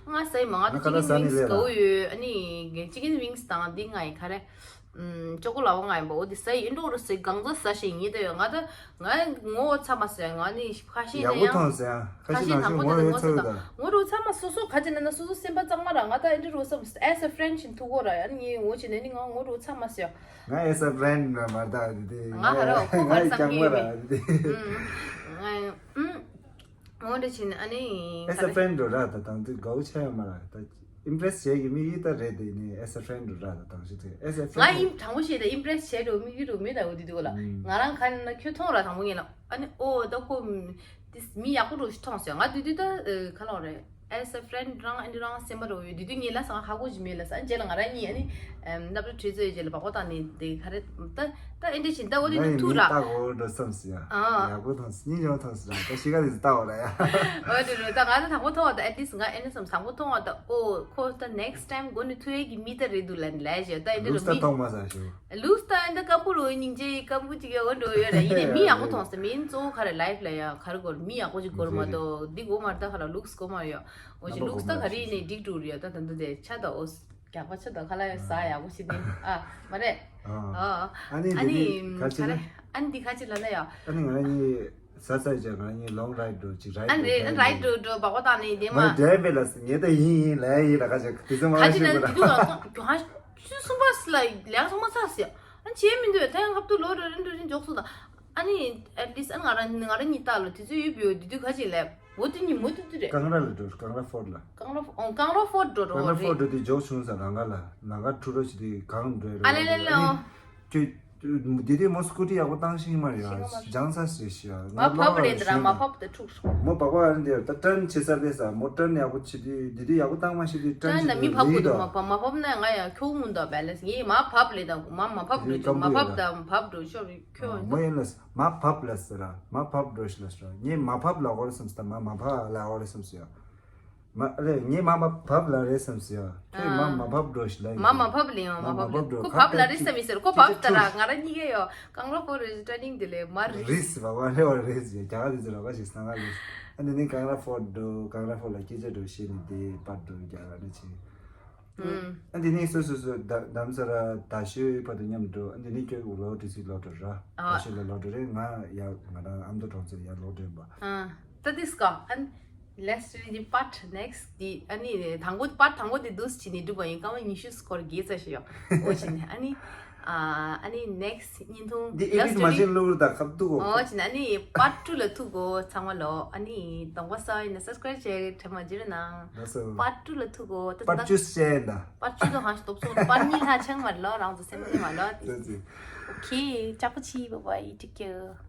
ང་ཟ་ཡི་མ་ང་ད་ང་ཅི་ཀིན་ཟ་ནི་ཝིང་སི་ལས་ག་བོ་ཡོད། ཨ་ནི་ཅི་ཀིན་ཝིང་སི་དང་འདི་ང་ཡི་ག་རེ། ཅོ་ཀོ་ལ་བ་ང་ཡིན་པ་འོ་དེ་ཟ་ཡི་ཨིན་འགྲོ་རུ་ཟ་གང་ཟ་ཟ་ཞིག་ཡིན་ད་ཡོད། ང་ད་ང་ངོ་ཚ་མ་ཟ་ང་ནི་ཁ་ཤས་ཡག་ནས་པོ་ཡང་ཐོང་ཟ་ཡང་ཁ་ཤས་ནང་བཞིན་ངོ་ཡོད་ཚ་ཡོད་ད། ངོ་རུ་ཚ་མ་སོ་སོ་ཁ་ཅིག་ན་ན་སོ་སོ་སེམས་པ་གཙང་མ་ར་ང་ད་ཨིན་འགྲོ་རུ་ཟ་as a friend ཞིག་ཐུག་གོ་ར་ཡང་ངའི་ངོ་ཅི་ནས་ནི་ང་ངོ་རུ་ཚ་མ་ཟ་ཡ། ང་as a friend ན་མ་ད་དེ་ང་ཧ་ར་ཁོ་ཁར་ང་སང་ཀྱང་གི་མ་ཡོད་ར་མེད་དེ། ཨུམ། ངོ་འདྲ་ཕྱིན་ཨ་ནི་as a friend འགྲོ་ར་ད་དང་དུ་དགའ་བོ་ཆ་ཡོད་མ་ར་ད་ཨིམ་པི་རེ་སི་བྱེད་ཀྱི་དམིགས་ཡུལ་ད་རེད་དེ་ནི་as a friend འགྲོ་ར་ད་དང་ཞིག་དེ་as a friend ང་ཡིན་དྲང་པོ་བཤད་ད་ཨིམ་པི་རེ་སི་བྱེད་འགྲོ་དམིགས་ཡུལ་འགྲོ་མེད་ད་འོ་དེ་དུ་གོ་ལ་ང་རང་ག་ནི་ན་ཁྱོད་མཐོང་ར་དང་པོ་ངེད་ལ་ཨ་ནི་ཨོ་ད་ཁོ་མི་ཡག་པོ་འགྲོ་ཞིག་མཐོང་ཟེར་ང་དུས་དུས་ད་ག་ལོག་རེད། As a friend རང་ཨ་ནི་རང་སེམས་པ་རོ་ཡོད་དུས་དུས་ངེད་ལ་སང་ཧ་གོ་ཞིག་མེད་ལ་སང་རྗེས་ལ་ང་རང་གཉིས་ཨ་ནི་སློབ་གྲྭ་ཁྲིད་ཚོའི་རྗེས་ལ་བག་པ་བཏང་ནས་དེ་ག་རེ་ད་ད་ཨེ་འདྲ་བྱིན་ད་འོ་དེ་ནི་ཐུག་ར། ལྟ་གོ་འགྲོ་བསམ་སི་ཡ། ཨ་ཡག་པོ་ཐོང་སི་སྙིང་རྗེ་མོ་ཐོང་སི་ར་ད་ཤི་ག་དེ་ལྟ་བ་ར་ཡ། འོ་དེ་རེད་ད་ང་ད་དང་པོ་ཐོང་བ་ད་at least ང་ཨེ་ནི་བསམ་དང་པོ་ཐོང་བ་ད་ཨོ་ཁོ་ད་next time གོ་ནི་ཐུག་ཡས་ཀྱི་མི་ད་རེད་འདུག་ལ་ནི་ལས་ཞེ་ད་ཨེ་འདྲ་ལུགས་ར་ད་མི་ཐོང་མ་ས་ཞུ། ལུགས་ད་ཨེ་ད་སྐམ་པོ་རོ་སྙིང་རྗེ་སྐམ་པོ་ཅིག་ཡ་འོ་འགྲོ་ཡོད་ར་ཡིན་ནས་མི་ཡག་པོ་ཐོང་སི་མིན་གཙོ་བོ་ག་རེ་life ལ་ཡ་ག་རེ་གོ་མི་ཡག་པོ་ཅིག་གོ་ར་མ་གཏོགས་འདི་གོ་མ་ར་ད་ག་ལ་ལུགས་གོ་མ་ར་ཡ། འོ་ཅི་ལུགས་ད་ག་རེ་ཡིན་ནའི་འགྲིག་འགྲོ་རེད་ཡ། ད་ད་འདི་དེ་ཆ་ད་འོ་རྒྱག་པ་ཆ་ད་ཁ་ལ་ཡ་ཟ་ཡག་པོ་ཞིག་ནི་ཨ་མ་རེད། ཨ་ཨ་ནི་ཨ་ནི་ག་ཅི་ལ་ཨ་ནི་འདི་ག་ཅི་ལ་ན་ཡ། ཨ་ནི་ང་གཉིས་ཟ་ཟ་བྱས་ང་གཉིས་long ride འགྲོ་ཅིག་ride ཨ་ནི་ride འགྲོ་འགྲོ་བག་པ་བཏང་ནི་དེ་མ། drive ལ་ངས་ད་ཡིན་ཡིན་ལ་ཡིན་ལ་ག་ཅི་དེ་ཚོ་མ་ག་ཅི་ལ་ཤེས་ན་དགོས་ད། འདི་དུས་ང་ཚོ་གྱོང་ཧ་ཆུ་གསུམ་པ་སི་ལ་ལས་སོང་མ་ཚར་ཟེར། ཨ་ནི་བྱས་མི་འདུག་ད་ཡང་ཧབ་ཏུ་ལོ་རེ་རེ་འགྲོ་རིན་འཇོག་སོང་ད། ཨ་ནི་at least ཨ་ང་རང་ང་རང་གཉིས་ལྟ་ལོ་དེ་ཚོ་ཡོད་པའི་འོ་དེ་དུས་ག་ཅིག་ལས་འོ་དེ་གཉིས་མོ་དུ་དུ་རེད། ཀང་ར་ལ་འགྲོ་ཀང་ར་ཕོར་ལ། ཀང་ར་ཨོ་ཀང་ར་ཕོར་འགྲོ་རོ་ཀང་ར་ཕོར་རེད། འགྲོ་དུས་འཇོག་བྱུང་ས་ལང་ཀ་ལ་ལང་ཀ་ཁྲུ་རོ་ཞིག་དུས་གང་འགྲོ་རོ་ཨ་ལེ་ལེ་ལེ་ཨོ། ཁྱོད་དེ་དུས་མོ་སྐུ་ཊི་ཡག་པོ་བཏང་ཤེས་མ་རེད་ཡ། སྦྱང་ས་ཞེས་ཤི་ཡ་ང་མ་ཕབ་ལོག་རེད་ལ་འདི་ར་ཞུ་མ་ནས་ཕབ་དེ་འཁྲུག་སོང་། མོ་བག་པ་ཨ་རི་འདི་ད་ཊརན་བྱེད་ས་རེད་ས་མོ་ཊརན་ཡག་པོ་བྱེད་དུས་དེ་དུས་ཡག་པོ་བཏང་མ་ཤེས་དུས་ཊརན་ཊརན་ད་མི་ཕབ་དགོས་འདུག་མ་ཕབ་མ་ཕབ་ན་ང་ཡ་ཁྱོད་མུན་ད་བལ་ལས་ངས་མ་ཕབ་ལེ་ད་མ་མ་ཕབ་འགྲོ་ཆོག་མ་ཕབ་ད་ཕབ་འགྲོ་ཆོག་ཁྱོད་མོ་ཡིན་ལ་མ་ཕབ་ལ་ཟེར་ར་མ་ཕབ་འགྲོ་ཤི་ལ་ཟེར་ར་ངས་མ་ཕབ་ལ་གོ་རེ་སམ་སི་ད་མ་མ་ཕབ་ལ་གོ་རེ་སམ་སི་ཡ། མ་རེད་ངས་མ་མ་བབ་ལ་རེད་བསམ་སི་ཡ། ཁྱོད་མ་མ་བབ་འགྲོ་ཞིག་ལ་ཡིན། མ་མ་བབ་ལ་ཡང་མ་མ་བབ་འགྲོ་ཁོ་བབ་ལ་རེད་བསམ་མི་ཟེར་ཁོ་བབ་ད་ར་ང་ར་གཉིས་ཀ་ཡོ་ཀང་ར་ཕོ་རེ་ཊེ་ནིང་དེ་ལས་མ་རེད། རིས་བ་བ་རེ་བ་རེས་ཡ་རྒྱ་ག་དེ་ཚོ་ར་བ་ཞིག་སྣང་ག་རེད། ཨ་ནི་ནི་ཀང་ར་ཕོ་འགྲོ་ཀང་ར་ཕོ་ལ་སྐད་ཆ་འགྲོ་ཤེས་ནི་དེ་པར་འགྲོ་རྒྱ་ག་ནི་ཆེ། ཨ་འདི་ནི་སོ་སོ་སོ་ད་དམ་ས་ར་ད་ཤོད་བར་དུ་མཉམ་འགྲོ། ཨ་འདི་ནི་ཁྱོད་ལོ་དྲི་སི་ལོ་འགྲོ་ར་ད་ཤོད་ལ་ལོ་འགྲོ་རེད། ང་ཡ་ང་རང་ཨ་མདོ་གྲོང་ཚོར་ཡ་ལོ་འགྲོ་ཡིན་པ། ད་this go and let's read the part next དེ་ཨ་ནི་དང་པོ་part དང་པོ་དེ་འདུག་སེ་བྱས་ནས་འགྲུབ་པ་ཡིན། སྐར་མ་ཉི་ཤུ་སྐོར་བརྒྱད་ཙམ་ཞིག་ཡོད། འོ་བྱས་ནས་ཨ་ནི་ཨ་ཨ་ནི་next བརྙན་ཐུང་འདི་ཨེ་ཌིཊ་མ་བྱེད་ལུགས་ད་ཁབ་ཏུ་གོ། འོ་བྱས་ནས་ཨ་ནི་part two ལ་ཐུག་གོ། ཚང་མ་ལོ་ཨ་ནི་གདོང་པ་སོགས་ཡིན་ན་subscribe བྱས་དྲན་མ་བརྗེད་རོགས་གནང་། ལགས་སོ། part two ལ་ཐུག་གོ། ད་part two བཤད་ད། part two དུ་ཧང་སྟོབས་སོང་part གཉིས་ལྷག་ཆང་མ་ལོ་རང་ཚོ་སེམས་ནས་མ་ལོ། ལགས་སོ། okay ཅག་པོ་ཆི་bye bye take care